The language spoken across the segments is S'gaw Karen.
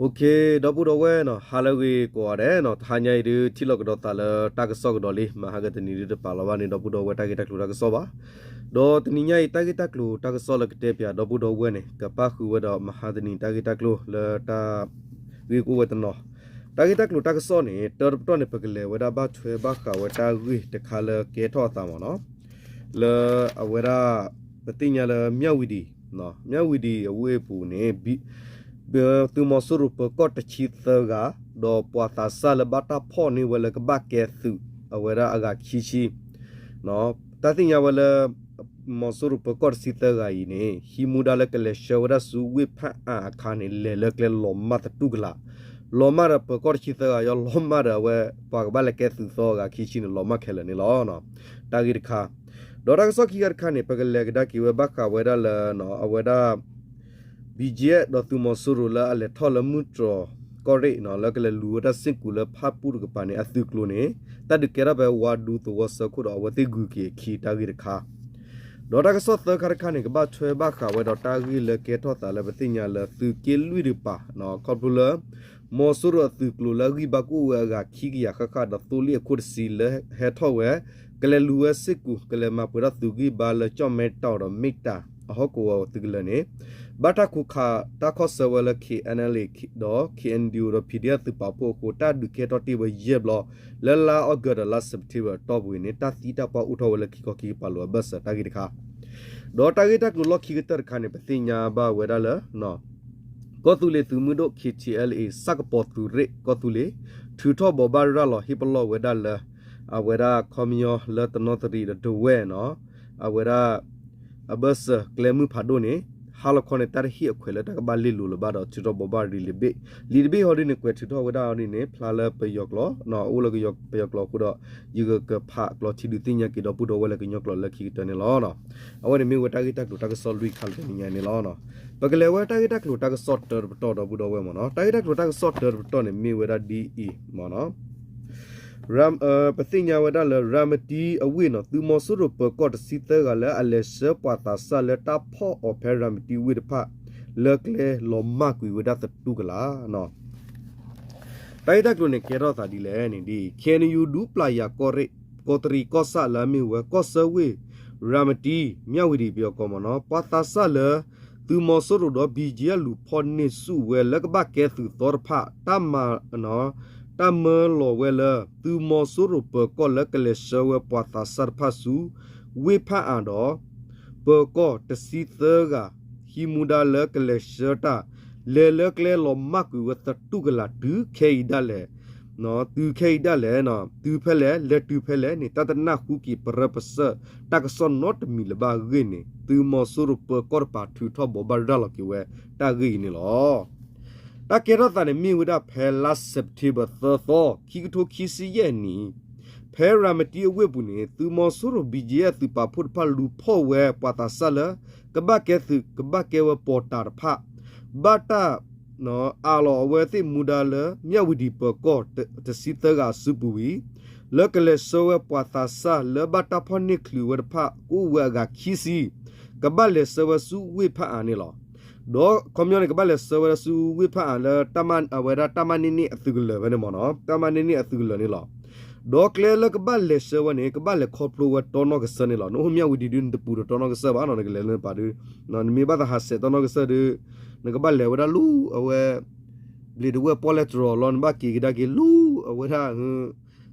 Okay, ဒီပုၢ်ဒီဝဲၢ်နီၤ, ဟါလၢအဂ့ၤကိးဂၤဒဲးနီၤ, တဟါညါအံၤဒုး ထံၣ်လိာ်ကဒီးသးလၢတၢ်ကစီၣ်ကဒီးလံ, မဟါကတနံၤဒုးတပာ်လီၤဘၣ်န့ၣ် ဒီပုၢ်ဒီဝဲၢ်တၢ်ဂ့ၢ်တၢ်ကျိၤတၢ်ကစီၣ်ဘၣ်. ဒီးတနံၤညါအံၤ တၢ်ဂ့ၢ်တၢ်ကျိၤတၢ်ကစီၣ်လၢကတဲပၠးဒီပုၢ်ဒီဝဲၢ်န့ၣ် ကပၣ်ဃုာ်ဝဲဒီးမဟါတနံၤတၢ်ဂ့ၢ်တၢ်ကျိၤလၢတၢ် ဂ့ၢ်ကအိၣ်ဝဲတနီၤ, တၢ်ဂ့ၢ်တၢ်ကျိၤတၢ်ကစီၣ်န့ၣ် တၢတပတီၢ်န့ၣ် ပကလဲၤဝဲဒၣ်ဘၣ်ထွဲဘၣ်ဃးဝဲတၢ်ဂ့ၢ်တခါလၢကဲထီၣ်အသးမ့ၢ်နီၤ, လၢအဝဲဒၣ် ပသ့ၣ်ညါလၢ မြဝတီ, မြဝတီအဝ့ၢ်အပူၤန့ၣ် သုးမီၤစိရိၤပၢၤကီၢ်တဆံသၢဂၤ, ဒီးပှၤသးစၢ်လၢဘၣ်တၢ်ဖီၣ်န့ၢ်ဝဲလၢကဘၣ်ကဲသုး အဝဲဒၣ်အဂၤခံဆံ တၢ်သ့ၣ်ညါဝဲလၢ မီၤစိရိၤပၢၤကီၢ်တဆံသၢဂၤအံၤန့ၣ် ဟံးမူဒါလၢကလဲၤဆှၢဝဲဒၣ်ဆူဝ့ၢ်ဖၣ်အၣ်အခါန့ၣ် လဲၤလၢကျဲလီၤမၢ်သတူၢ်ကလာ်, လီၤမၢ်ဒီးပၢၤကီၢ်တဆံသၢဂၤ ယီၤလီၤမၢ်ဒီးအဝဲ ပှၤကဘၣ်လဲၤကဲသုးသီအဂၤခံဆံန့ၣ် လီၤမၢ်ခဲလၢာ်န့ၣ်လီၤ. တၢ်ဂ့ၢ်တခါ, ဒီးတၢ်ကစီၣ်ခံခါတခါန့ၣ် ပကလဲၤကဒါက့ၤဝဲဘၣ်ဃးဝဲဒၣ်လၢ အဝဲဒၣ် ဘံၣ်ကၠံၣ်အဲၣ် ဒီးသုးမီၤစိရိၤလၢအလဲၤထီၣ်လၢမုၢ်တြီၤကီၢ်ရ့ၣ်နီၤ လၢကလဲၤလူၤဝဲဒၣ်စ့ၢ်ကီးလၢဖၣ်ပူၣ်တကပၤန့ၣ် အသုးကျိၤန့ၣ် တၢ်ဒုးကဲထီၣ်ဖဲဝါဒူသဝီဆၢခိၣ်ဒီးအဝဲသ့ၣ်ဂုၤက့ၤအခံတၢ်ဂ့ၢ်တခါ, ဒီးတၢ်ကစီၣ်သၢခါတခါန့ၣ် ကဘၣ်ထွဲဘၣ်ဃးဝဲဒီးတၢ်ဂ့ၢ်လၢကဲထီၣ်သးလၢပသ့ၣ်ညါလၢသုးက့လွံၢ်တကပၤ ခီဖျိလၢ မီၤစိရိၤအသုးကျိၤလၢအဂံၢ်ဘါကအိၣ်ဝဲအဂၤခံကယၤဃၣ်ဃၣ်ဒီးသိလ့ၣ်အခိၣ်တဆံလၢဟဲထီၣ်ဝဲ ကလဲၤလူၤဝဲစ့ၢ်ကီး ကလဲၤမၤပှဲၤထီၣ်သုးဂံၢ်ဘါလၢကၠီၣ်မဲတၣ်ဒီးမ့ၢ်တၢ်အဟီၣ်ကဝီၤသုးကလၢၤန့ၣ် ဘၣ်တၢ်ခိးခးတၢ်ခီၣ်ဆၢဝဲလၢ KNLA ဒီး KNDO ဒီး PDF သုးပာ်ဖှိၣ်အဃိ တၢ်ဒုးကဲထီၣ်တ့ၢ်ဝဲယဲၢ်ဘျီ လၢလါအီကူးဒီးလါစဲးပထ့ဘၢၣ်အတီၢ်ပူၤအံၤန့ၣ် တၢ်သံတၢ်ပှၢ်အိၣ်ထီၣ်ဝဲလၢခံခီခံကပၤလိၤအဘၢၣ်စၢၤတၢ်ဂ့ၢ်တခါ, ဒီးတၢ်ဂ့ၢ်တၢ်ကျိၤလီၢ်ခံကတၢၢ်တခါန့ၣ် ပသ့ၣ်ညါဘၣ်ဝဲဒၣ်လၢ ကီၢ်သူလ့ၤသုးမုၢ်ဒိၣ် KTLA ဆၣ်ကပီၤသုးရ့ၣ်ကီၢ်သူလ့ၤ ထုးထီၣ်ဘိးဘၣ်ရၤလီၤဟ့ၣ်ပလီၢ်ဝဲဒၣ်လၢ အဝဲဒၣ်ခီပညီလၢတနီသရံၣ်ဒီးဒဝဲၢ်နီၤ အဝဲဒၣ် အဘၢၣ်စၢၤကျဲမုၢ်ဖးဒိၣ်န့ၣ် ဟါလီၤခီန့ၣ် တၢ်တဟ့ၣ်အခွဲးလၢတၢ်ကဘၣ်လ့ၢ်လိၤလၢၤဘၣ်ဒီး ထုးထီၣ်ဘိးဘၣ်ရၤလံာ်တဘ့ၣ်, လံာ်တဘ့ၣ်ဟီဒ်န့ၣ် ကွဲးထုးထီၣ်ဝဲဒၣ်အီၤဒ်န့ၣ် ဖျါလၢပယီၤကျိာ် အိၣ်လၢပယီၤကျိာ်အဃိဒီး ယကကဖးကျိာ်ထံဒုးသ့ၣ်ညါက့ၤဒီပုၢ်ဒီဝဲၢ်လၢကညီကျိာ်လၢခံကတၢၢ်န့ၣ်လီၤ. အဝဲန့ၣ်မ့ၢ်ဝဲတၢ်ဂ့ၢ်တၢ်ကျိၤတၢ်ကစီၣ်လွံၢ်ခါလၢတနံၤညါန့ၣ်လီၤ. ပကလဲၤဝဲတၢ်ဂ့ၢ်တၢ်ကျိၤတၢ်ကစီၣ်တၢတပတီၢ်ဒီပုၢ်ဒီဝဲၢ်မ့ၢ်နီၤ, တၢ်ဂ့ၢ်တၢ်ကျိၤတၢ်ကစီၣ်တၢတပတီၢ်န့ၣ် မ့ၢ်ဝဲဒၣ်ဒ်အံၤမ့ၢ်နီၤ ပသ့ၣ်ညါဝဲဒၣ်လၢ ရၤမတံအဝ့ၢ်နီၤ သုးမီၤစိရိၤပၢၤကီၢ်တဆံသၢဂၤလၢအလဲၤဆှၢပှၤသးစၢ်လၢတၢ်ဖီၣ်အီၤဖဲရၤမတံဝ့ၢ်တဖၣ် လၢကျဲလီၤမၢ်ကွံာ်ဝဲဒၣ်သတူၢ်ကလာ် တၢ်ဂ့ၢ်တၢ်ကျိၤန့ၣ် ကဲထီၣ်သးဒ်လဲၣ်န့ၣ်ဒ်အံၤ KNU ဒူပျၢ်ယၤကီၢ်ရ့ၣ် ကီးတရံးကီၢ်ဆၣ်လၢအမ့ၢ်ဝဲကီၢ်ဆၢဝ့ၢ် ရၤမတံ မြဝတီပယီၤကီၢ်မ့ၢ်နီၤ ပှၤသးစၢ်လၢ သုးမီၤစိရိၤဒီး ဘံၣ်ကၠံၣ်အဲၣ် လူၤဖီၣ်န့ၢ်ဆူၣ်ဝဲလၢကဘၣ်ကဲသုးသီတဖၣ် တၢ်မၤ တၢ်မၢလီၤဝဲလၢ သုးမီၤစိရိၤပၢၤကီၢ်လၢကလဲၤဆှၢဝဲပှၤသးစၢ်တဖၣ်ဆူ ဝ့ၢ်ဖၣ်အၣ်ဒီး ပၢၤကီၢ်တဆံသၢဂၤ ဟံးမူဒါလၢကလဲၤဆှၢတၢ် လဲၤလၢကျဲလီၤမၢ်ကွံာ်ဝဲသတူၢ်ကလာ်တုၤခဲအံၤဒၣ်လဲာ် တုၤခဲအံၤဒၣ်လဲာ် တုၤဖဲလဲၣ် လဲၤတုၤဖဲလဲၣ်န့ၣ် တၢ်တနၢ်ဟူက့ၤပရၢပစၢၢ်တၢ်ကစီၣ်နီတမံၤလၢၤဘၣ်အဂ့ၢ်န့ၣ် သုးမီၤစိရိၤပၢၤကီၢ်တပၤထုးထီၣ်ဘိးဘၣ်ရၤလီၤက့ၤဝဲတၢ်ဂ့ၢ်အံၤန့ၣ်လီၤ. တၢ်ကဲထီၣ်သးန့ၣ်မ့ၢ်ဝဲဒၣ်ဖဲလါစဲးပထ့ဘၢၣ်သၢသီ ခံကထိခံဆံယဲၢ်နံၣ် ဖဲရၤမတံအဝ့ၢ်ပူၤန့ၣ် သုးမီၤစိရိၤ ဘံၣ်ကၠံၣ်အဲၣ် သုးပာ်ဖှိၣ်တဖၣ်လူၤဖီၣ်ဝဲပှၤသးစၢ်လၢ ကဘၣ်ကဲသုး ကဘၣ်ကဲဝဲပီၤတၢ်တဖၣ် ဘၣ်တၢ် အးလီၤအဝဲသ့ၣ်မူဒါလၢ မြဝတီပၢၤကီၢ်တဆံသၢဂၤအစုပူၤဝံၤ လၢကလဲၤဆှၢဝဲပှၤသးစၢ်လၢဘၣ်တၢ်ဖီၣ်န့ၢ်ချုးဝဲတဖၣ် ကအိၣ်ဝဲအဂၤခံဆံ ကဘၣ်လဲၤဆှၢဝဲဆူဝ့ၢ်ဖၣ်အၣ်န့ၣ်လီၤ. ဒီးခီပညီန့ၣ် ကဘၣ်လဲၤဆှၢဝဲဒၣ်ဆူဝ့ၢ်ဖၣ်အၣ်လၢ အဝဲဒၣ်တၢ်မၤန့ၢ်န့ၢ်အသုးကလၢၤဖဲန့ၣ်မ့ၢ်နီၤ တၢ်မၤန့ၢ်န့ၢ်အသုးကလၢၤန့ၣ်လီၤ. ဒီးကျဲလၢကဘၣ်လဲၤဆှၢဝဲန့ၣ် ကဘၣ်လဲၤခီဖျိဝဲတီနီၢ်ကစၢၢ်န့ၣ်လီၤ. နအိၣ်မြဝတီဒုး နတပူၤဒီးတီနီၢ်ကစၢၢ်ဘၣ်နီၤ နကလဲၤလၢနပၤဒုး နမ့ၢ်ဘၣ်သးဟးဆှဲးတီနီၢ်ကစၢၢ်ဒုး နကဘၣ်လဲၤဝဲဒၣ်လူၤအဝဲ ဘျ့းဒဝဲၢ်ပီၣ်လဲၣ်တရီၤလီၤ နဘၣ်က့ၤကဒါက့ၤလူၤအဝဲဒၣ်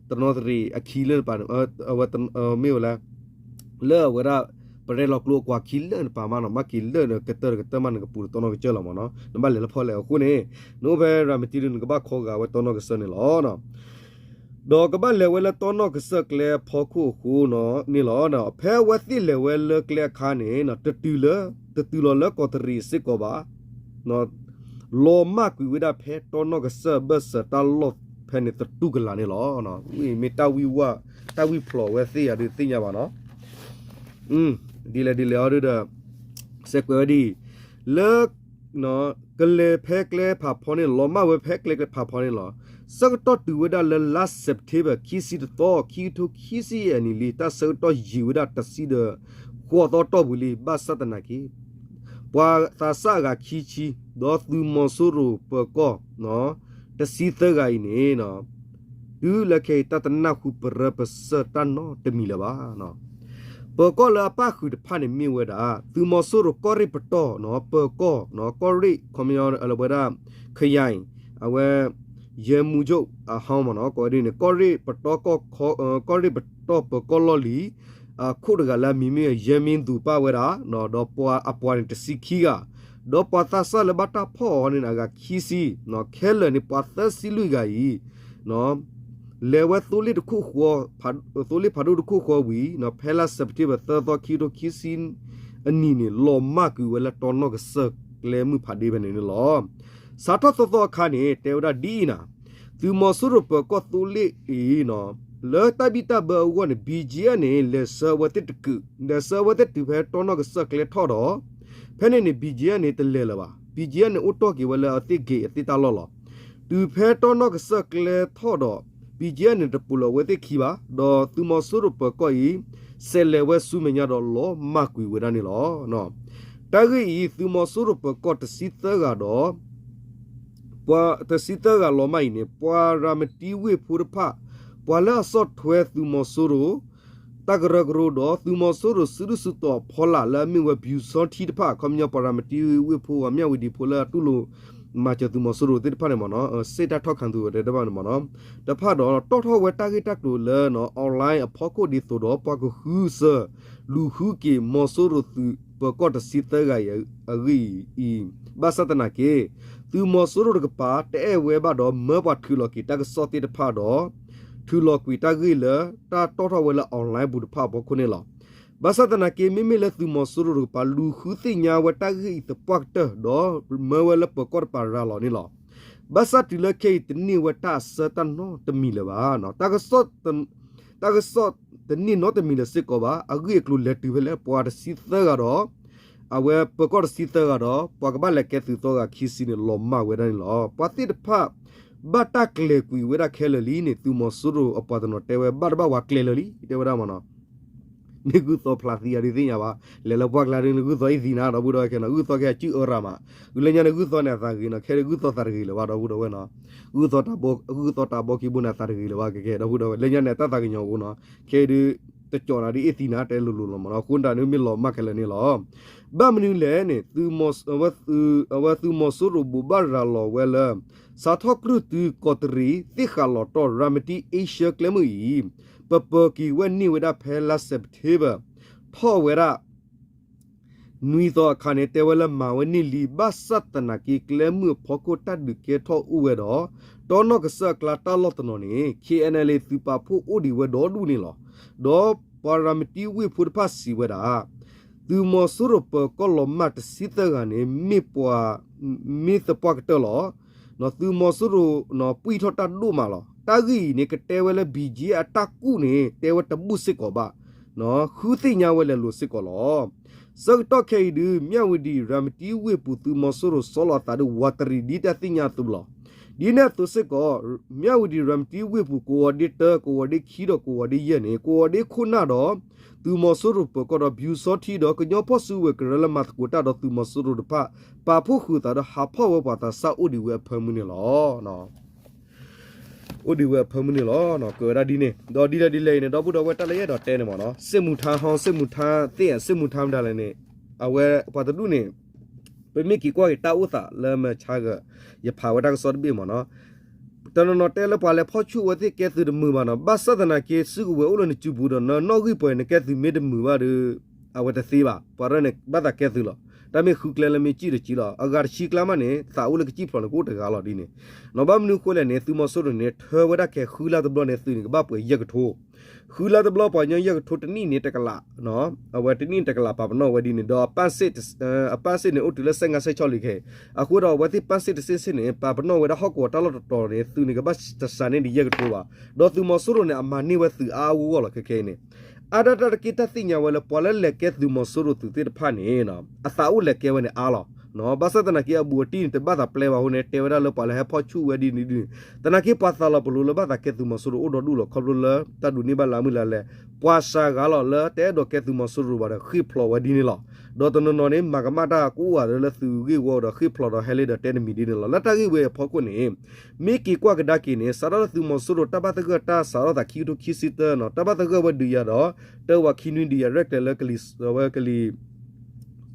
တနီသရံးအခံလၢနပၤ အဝဲမ့ၢ်ဝဲလၢ လၢအဝဲဒၣ် ပရဲလီၤကျိအကွၢ်ခံလၢနပၤမးနီၤ ဘၣ်က့ၤလၢနကတၢၢ်တကတၢၢ်မး နကပူၤဒီးတီနီၢ်ကစၢၢ်လီၤမ့ၢ်နီၤ နဘၣ်လဲၤလၢဖီလဲၣ်အဃိန့ၣ် နအိၣ်ဖဲရၤမတံဒုး နကဘၣ်ခီဂာ်ဝဲတီနီၢ်ကစၢၢ်န့ၣ်လီၤ. ဒီးကဘၣ်လဲၤဝဲလၢတီနီၢ်ကစၢၢ်ကျဲအဖီခိၣ်အဃိန့ၣ်လီၤ. ဖဲအဝဲသ့ၣ်လဲၤဝဲလၢကျဲအခါန့ၣ် တတုၤလၢ တတုၤလီၤလၢကီးတရံးစ့ၢ်ကီးဘၣ် လီၤမၢ်ကွံာ်ဝဲဒၣ်ဖဲတီနီၢ်ကစၢၢ်ဘၢၣ်စၢၤတၢ်လီၢ်ဖဲန့ၣ်သတူၢ်ကလာ်န့ၣ်လီၤ. မ့ၢ်တၢ်ဝံၣ်ဝါ တၢ်ဝံၣ်ဖျိးဝဲသ့ၣ်ယၤဒုးသ့ၣ်ညါဘၣ်နီၤ ဒ်လဲၣ်ဒ်လဲၣ်အီၤဒုးဒီး စဲးကွဲးဝဲဒ်အံၤ လၢ ကလဲၤဖဲကျဲဖးဖီန့ၣ် လီၤမၢ်ဝဲဖဲကျဲဖးဖီန့ၣ်လီၤ. ဆၢကတီၢ်တုၤဝဲဒၣ်လၢလါစဲးပထ့ဘၢၣ် ခံဆံတသီ ခံကထိခံဆံယဲၢ်နံၣ်လံ တၢ်ဆၢကတီၢ်ယံာ်ဝဲဒၣ်တဆံဒီး ဃိးသီတီၢ်ပူၤလံ ဘၣ်ဆၣ်သနာ်က့ ပှၤသးစၢ်အဂၤခံဆံ ဒီးသုးမီၤစိရိၤပၢၤကီၢ် တဆံသၢဂၤအံၤန့ၣ် တုၤလၢခဲအံၤတၢ်တနၢ်ဟူပရၢပစၢၢ်တၢ်နီတမံၤလၢၤဘၣ်. ပၢၤကီၢ်လၢအပၣ်ဃုာ်တဖၣ်န့ၣ်မ့ၢ်ဝဲဒၣ် သုးမီၤစိရိၤကီၢ်ရ့ၣ်ပတီၢ် ပၢၤကီၢ် ကီၢ်ရ့ၣ် ခီပညီဝဲဒၣ် ခယၤအံၤ အဝဲ ယဲမူကၠိၣ်အဟီမ့ၢ်နီၤ ကိးဝဲဒ်န့ၣ် ကီၢ်ရ့ၣ်ပတီၢ် ကီၢ်ရ့ၣ်ပတီၢ်ပၢၤကီၢ်လီၢ်လံၤ အခိၣ်တဂၤလၢအမံၤမ့ၢ် ယဲမ့ၢ်သူးပၣ်ဝဲဒၣ် ဒီးပှၤအပှၤန့ၣ်တဆံခံဂၤ ဒီးပှၤသးစၢ်လၢဘၣ်တၢ်ဖီၣ်အီၤန့ၣ် အဂၤခံဆံ ခဲလၢာ်န့ၣ် ပှၤသၢဆံလွံၢ်ဂၤအံၤ လဲၤဝဲသိလ့ၣ်တခိၣ်ဃီ သိလ့ၣ်ဖးဒိၣ်တခိၣ်ဃီဝံၤ ဖဲလါ September သၢသီ ခံကထိခံဆံအနံၤန့ၣ် လီၤမၢ်ကွံာ်ဝဲလၢတီနီၣ်ကစၢၢ်ကျဲမုၢ်ဖးဒ့ဖဲန့ၣ်န့ၣ်လီၤ. စးထီၣ်သီသီအခါန့ၣ် တဲဝဲဒၣ်ဒ်အံၤနၤ, သုးမီၤစိရိၤပၢၤကီၢ်သိလ့ၣ်အံၤ လၢတၢ်ဘံၣ်တၢ်ဘၢအဂီၢ်န့ၣ် ဘံၣ်ကၠံအၣ်န့ၣ် လဲၤဆှၢဝဲသ့ၣ်တကုး, လဲၤဆှၢဝဲသ့ၣ်တုၤဖဲတီနီၣ်ကစၢၢ်ကျဲထီၣ်ဒီး ဖဲန့ၣ်န့ၣ် ဘံၣ်ကၠံအၣ်န့ၣ် တလဲၤလၢၤဘၣ်. ဘံၣ်ကၠံအၣ်န့ၣ် အိၣ်တီၢ်က့ၤဝဲလၢအသ့ၣ်ဂ့ၤအသ့ၣ်တၢ်လီၢ်လီၤ. တုၤဖဲတီနီၣ်ကစၢၢ်ကျဲထီၣ်ဒီး ဘံၣ်ကၠံအၣ်န့ၣ် တပိာ်လၢၤအဝဲသ့ၣ်ခံဘၣ်, ဒီးသုးမီၤစိရိၤပၢၤကီၢ်အံၤ ဆဲးလဲၤဝဲဆူမဲာ်ညါဒီးလီၤမၢ်ကွံာ်ဝဲဒၣ်န့ၣ်လီၤ. တၢ်ဂ့ၢ်အံၤ သုးမီၤစိရိၤပၢၤကီၢ်တဆံသၢဂၤဒီး ပှၤတဆံသၢဂၤလီၤမၢ်အံၤန့ၣ် ပှၤရၤမတံဝ့ၢ်ဖိတဖၣ် ပှၤလၢအဆီၣ်ထွဲသုးမီၤစိရိၤ တၢ်ကရၢကရိဒီး သုးမီၤစိရိၤစုဒုၣ်စုတီၤအဖီလာ်လၢအမ့ၢ်ဝဲ ပျူစောထီး တဖၣ် ခီပညီ ပှၤရၤမတံဝ့ၢ်ဖိအမၠၣ်ဝတံၤဖိလၢအတူၢ်လိာ်မၤစၢၤသုးမီၤစိရိၤသ့ၣ်တဖၣ်န့ၣ်မ့ၢ်နီၤ စစ်တပ်ထောက်ခံသူ ဝဲတဲတဖၣ်န့ၣ်မ့ၢ်နီၤ တဖၣ်ဒီး တီၣ်ထီၣ်ဝဲတၢ်ဂ့ၢ်တၢ်ကျိၤလၢ online အဖီခိၣ်ဒ်သိးဒီး ပှၤကဃုစၢၤ လူၤဃုက့ၤမီၤစိရိၤသုးပၢၤကီၢ်တဆံသၢဂၤအံၤအဂ့ၢ်အံၤ, ဘၣ်ဆၣ်သနာ်က့ သုးမီၤစိရိၤတကပၤ တအဲၣ်ဝဲဘၣ်ဒီး မၢပှၤထုးလီၤက့ၤတၢ်ကစီၣ်သ့ၣ်တဖၣ်ဒီး ထုးလီၤကွံာ်တၢ်ဂ့ၢ်လၢ တၢ်တီၣ်ထီၣ်ဝဲလၢ online ပူၤတဖၣ်အဖီခိၣ်န့ၣ်လီၤ. ဘၣ်ဆၣ်သနာ်က့ မ့မ့ၢ်လၢသုးမီၤစိရိၤတကပၤ လူၤဃုသ့ၣ်ညါဝဲတၢ်ဂ့ၢ်အံၤသပှၢ်ကတၢၢ်ဒီး မၢဝဲလၢပၢၤကီၢ်တကပၤရၤလီၤန့ၣ်လီၤ. ဘၣ်ဆၣ်တုၤလၢခဲအံၤတန့ၢ်ဝဲတၢ်အဆၢတၢ်နီတမံၤလၢၤဘၣ်. တၢ်ကစီၣ်တန့ၢ်နီတမံၤလၢၤစ့ၢ်ကီးဘၣ်, အဂ့ၢ်အကျိၤလဲၤတုၤဖဲလဲၣ် ပှၤတဆံသၢဂၤဒီး အဝဲပၢၤကီၢ်တဆံသၢဂၤဒီး ပှၤကဘၣ်လဲၤကဲသုးသီဂၤခံဆံန့ၣ် လီၤမၢ်ဝဲဒၣ်န့ၣ်လီၤ. ပှၤသ့ၣ်တဖၣ် ဘၣ်တၢ်ကျဲၤကွံာ်ဝဲဒၣ်ခဲလၢာ်လံန့ၣ် သုးမီၤစိရိၤအပှၤတနီၤတဲဝဲ ဘၣ်တဘၣ်ပှၤကျဲၤလၢာ်လံ တဲဝဲဒၣ်မ့ၢ်နီၤ မ့ၢ်ဂုၢ်သီဖျါသံအဒုးသ့ၣ်ညါဘၣ်, လဲၤလၢပှၢ်ကျါဒုး ဂုၢ်သီအံၤသံနၤ ဒီပုၢ်ဒီဝဲၢ်ခဲနီၤ ဂုၢ်သီခဲအစုအၢရၤမး, ဂုၢ်လၢညါန့ၣ် ဂုၢ်သီန့ၣ်အသးဂ့ၤနီၤ ခဲဒုးဂုၢ်သီသးတဂ့ၤလၢၤဘၣ် ဒီပုၢ်ဒီဝဲၢ်နီၤ, ဂုၢ်သီတၢ်ဘီ ဂုၢ်သီတၢ်ဘီကံဘိန့ၣ်အသးတဂ့ၤလၢၤဘၣ် ကဲကဲ ဒီပုၢ်ဒီဝဲၢ် လၢညါန့ၣ် တၢ်သးကညီၤအိၣ်နီၤ, ခဲဒုး တကၠီနၤဒ်အ့ၣ်သံနၤ တဲလိၤလိၤလီၤမ့ၢ်နီၤ, အဃိဒၣ်န့ၣ်မ့ၢ်လီၤမၢ်ခဲလၢာ်န့ၣ်လီၤ. ဘၣ်မနုၤလဲၣ်န့ၣ် အဝဲသုးမီၤစိရိၤဘိးဘၣ်ရၤလီၤဝဲလၢ စးထီၣ်ကြုၢ်တုၤကီးတရံး သ့ၣ်ဃးလီၤတီၢ် ရၤမတံ Asia ကျဲမုၢ်အံၤ ပပၢၤက့ၤဝဲန့ၢ်ဝဲဒၣ်ဖဲလါ September ထီၣ်ဝဲဒၣ် နွံသီအခါန့ၣ် တဲဝဲလၢမၤဝဲန့ၢ်လံ, ဘၣ်ဆၣ်သနာ်က့ ကျဲမုၢ်အဖီခိၣ်တၢ်ဒုးကဲထီၣ်အိၣ်ဝဲဒီး တီနီၣ်ကစၢၢ်အကျါတၢ်လီၢ်တနီၤန့ၣ် KNLA သုးပာ်ဖှိၣ်အိၣ်ဒံးဝဲဒီဒူၣ်န့ၣ်လီၤ. ဒီးပှၤရၤမတံဝ့ၢ်ဖိတဖၣ်စံးဝဲဒၣ် သုးမီၤစိရိၤပၢၤကီၢ်လီၤမၢ်တဆံသၢဂၤန့ၣ် မ့ၢ်ပှၤ မ့ၢ်သပှၢ်ကတၢၢ်လီၤ. သုးမီၤစိရိၤ ပှံၢ်ထီၣ်တၢ်ဒိၣ်မးလီၤ. တၢ်ဂ့ၢ်အံၤန့ၣ် ကတဲဝဲလၢ ဘံၣ်ကၠံအတၢ်ကူၣ်န့ၣ် တဲဝဲတဘူၣ်စ့ၢ်ကီးဘၣ် ဃုသ့ၣ်ညါဝဲလဲၤလိၤစ့ၢ်ကီးလီၤ. ဆၢကတီၢ်ခဲအံၤဒုး မၠၣ်ဝတံၤ ရၤမတံဝ့ၢ်ပူၤ သုးမီၤစိရိၤဆီလီၤအသးဒီးဝးတရံး ဒ်တၢ်သ့ၣ်ညါအသိးလီၤ. ဒ်န့ၣ်အသိးစ့ၢ်ကီး မၠၣ်ဝတံၤ ရၤမတံဝ့ၢ်ပူၤ ကဝီၤဒ့တၢ ကဝီၤဒ့ခံဒီးကဝီၤဒ့ယဲၢ်န့ၣ် ကဝီၤဒ့ခိၣ်နၢ်ဒီး သုးမီၤစိရိၤပၢၤကီၢ်ဒီး ပျူစောထီး ဒီးကညီဖီၣ်စုကဝဲၤကရၢလၢမၤသကိးတၢ်ဒီးသုးမီၤစိရိၤတဖၣ် ပာ်ဖှိၣ်ဃုာ်သးဒီးဟးဖီၣ်ဝဲပှၤသးစၢ်အိၣ်ဒံးဝဲအဖၢမုၢ်န့ၣ်လီၤ. အိၣ်ဒံးဝဲအဖၢမုၢ်န့ၣ်လီၤ. ကွဲးဝဲဒၣ်ဒ်န့ၣ် ဒီးဒ်လဲၣ်ဒ်လဲၣ်အံၤန့ၣ် ဒီပုၢ်ဒီဝဲၢ် တၢ်လၢယအဲၣ်ဒိးတဲန့ၣ်မ့ၢ်နီၤ စစ်မှုထမ်းဟောင်း စစ်မှုထမ်းသစ် စစ်မှုထမ်းမတၤလဲၣ်န့ၣ် အဝဲပှၤတဒူၣ်န့ၣ် ပမ့ၢ်က့ၤကွၢ်က့ၤတၢ်အိၣ်သးလၢမဆါဂၤ ယဖးဝဲတၢ်ကစီၣ်တဘ့ၣ်မ့ၢ်နီၤ တနီၤနီၤတဲလၢပှၤလဲၤဖီၣ်ဆူၣ်ဝဲသ့ၣ်ကဲသုးတမုာ်ဘၣ်နီၤ ဘၣ်ဆၣ်သနာ်က့ စုကဝဲၤအိၣ်လၢနစုပူၤဒီး နနီၣ်ဂံၢ်ပှဲၤနကဲသုးမ့ၢ်တမုာ်ဘၣ်ဒီး အဝဲတသ့ဘၣ် ပှၤရဲၣ်န့ၣ် ဘၣ်သးကဲသုးလီၤ. တၢ်မ့ၢ်ဃုကျဲလၢမ့ၢ်ကံၣ်တကံၣ်လီၤ အဂၤတဆံကျါမးန့ၣ် သးအိၣ်လၢကစံၣ်ဖျိးန့ၣ် ကအိၣ်တဂၤလီၤဒ်န့ၣ် နီၤ ဘၣ်မနုၤအဃိလဲၣ်န့ၣ် သုးမီၤစိရိၤန့ၣ် ထၢဝဲဒၣ်ခဲဃုလါတဘျီန့ၣ် သုးန့ၣ်ကဘၣ်ပှဲၤယဲၢ်ကထိ ဃုလါတဘျီပှၤကညီယဲၢ်ကထိ တနံၣ်န့ၣ်တကလး အဝဲတနံၣ်တကလးပာ်ပနီၣ်ဝဲဒ်န့ၣ် ဒီးအပၣ်စ့ၣ်န့ၣ် အိၣ်တုၤလၢ စဲငါးဆဲးဆီလံခဲအံၤ အဃိဒီးအဝဲသ့ၣ်ပၣ်စ့ၣ်တစ့ၣ်စ့ၣ်န့ၣ် ပာ်ပနီၣ်ဝဲဒၣ်ဟီၣ်ကဝီၤတၢ်လီၢ်တတီၤန့ၣ် သုးန့ၣ်ကဘၣ်တစးန့ၢ်ဒံးယဲၢ်ကထိဘၣ်. ဒီးသုးမီၤစိရိၤန့ၣ် အမၤန့ၢ်ဝဲသုးအါအါဂီၢ်ဂီၢ်လီၤခဲခဲအံၤန့ၣ် အါဒၣ်တၢ်တက့ၢ်တၢ်သ့ၣ်ညါဝဲလၢ ပှၤလၢလဲၤကဲသုးမီၤစိရိၤသုးသ့ၣ်တဖၣ်န့ၣ် အသးအိၣ်လဲၤကဲဝဲန့ၣ်အါလီၤ. ဘၣ်ဆၣ်သနာ်က့အဘူးအတံၢ်န့ၣ် တဘၣ်သးပျဲဘၣ်အဃိန့ၣ် တဲဝဲဒၣ်လၢပှၤလၢဟဲဖီၣ်ဆူၣ်ဝဲဒ်န့ၣ်ဒ်န့ၣ် သနာ်က့ပှၤသးလီၤပလိာ်လၢဘၣ်သးကဲသုးမီၤစိရိၤအိၣ်ဒီဒူၣ်လီၤ ခီဖျိလၢတၢ်ဒုးန့ၢ်ဘၣ်လၢမုၢ်လၢ်လဲၣ် ပှၤစှၤဂၤလီၤလၢတအဲၣ်ဒိးကဲသုးမီၤစိရိၤဘၣ်ဒီး ဃ့ၢ်ဖျိးဝဲဒ်န့ၣ်လီၤ. ဒီးတနီၤနီၤန့ၣ် မၤကမၣ်တၢ်ကအိၣ်ဝဲဒီးလၢသုးဂ့ၢ်ဝီဒီးဃ့ၢ်ဖျိးဒီးဟဲလ့ဒီးတဲတမံၤဒ်န့ၣ်လီၤ. လၢတၢ်ဂ့ၢ်ဝဲအဖီခိၣ်န့ၣ် မ့ၢ်က့ၤကွၢ်ကဒါက့ၤန့ၣ် စးထီၣ်လၢသုးမီၤစိရိၤတၢ်ဘၣ်သဂၢၢ်တၢ်စးထီၣ်သးခံကထိခံဆံတၢနီၤ တၢ်ဘၣ်သဂၢၢ်ဝဲဒုးယၤဒီး တၢ်ဝးခံနွံဒုးယၤရဲၣ်ကျဲၤလၢကလံၤ ဝဲကလံၤ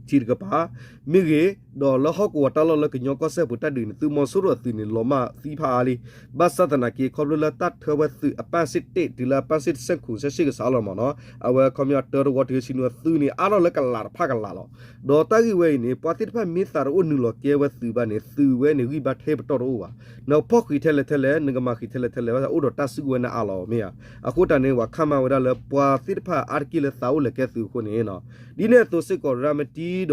ထံးတကပၤ မ့ၢ်ဂ့ၤ, ဒီးလၢဟီၣ်ကဝီၤတၢ်လီၢ်လၢကညီကီၢ်စဲၣ်ပူၤတၢ်ဒုးန့ၣ် သုးမီၤစိရိၤအသုးန့ၣ် လီၤမၢ်သံဖးအါလံ. ဘၣ်ဆၣ်သနာ်က့ ခီဖျိလၢတၢ်ထၢဝဲသုးအပၣ်စ့ၣ်တ့ၢ်တုၤလၢအပၣ်စ့ၣ်တဆဲၣ်ခိၣ်ဆဲၣ်ဆံကစးလီၤမ့ၢ်နီၤ အဝဲခီပညီအတၢတဝီတုၤဆံနွံအသုးန့ၣ် အါထီၣ်လၢကလးတဖၣ်ကလးလီၤ. ဒီးတၢ်ဂ့ၢ်ဝဲအံၤန့ၣ် ပှၤသ့ၣ်တဖၣ်မ့ၢ်သးတအိၣ်နုာ်လီၤကဲဝဲသုးဘၣ်န့ၣ် သုးဝဲန့ၣ်ဂံၢ်ဘါထဲပတီၢ်တအိၣ်ဘၣ်. နကဖီၣ်ဃံးထဲလဲၣ်ထဲလဲၣ် နကမၤဃံးထဲလဲၣ်ထဲလဲၣ် အိၣ်ဒီးတၢ်စုကဝဲၤနၤအါလီၤမ့ၢ်ဧါ. အဃိတၢ်န့ၣ် ပှၤခါမၤဝဲဒၣ်လၢပှၤသ့ၣ်တဖၣ်အါတက့ၢ်လၢသးအိၣ်လဲၤကဲသုးအဃိန့ၣ် ဒ်န့ၣ်အသိးစ့ၢ်ကီး ရၤမတံဒီး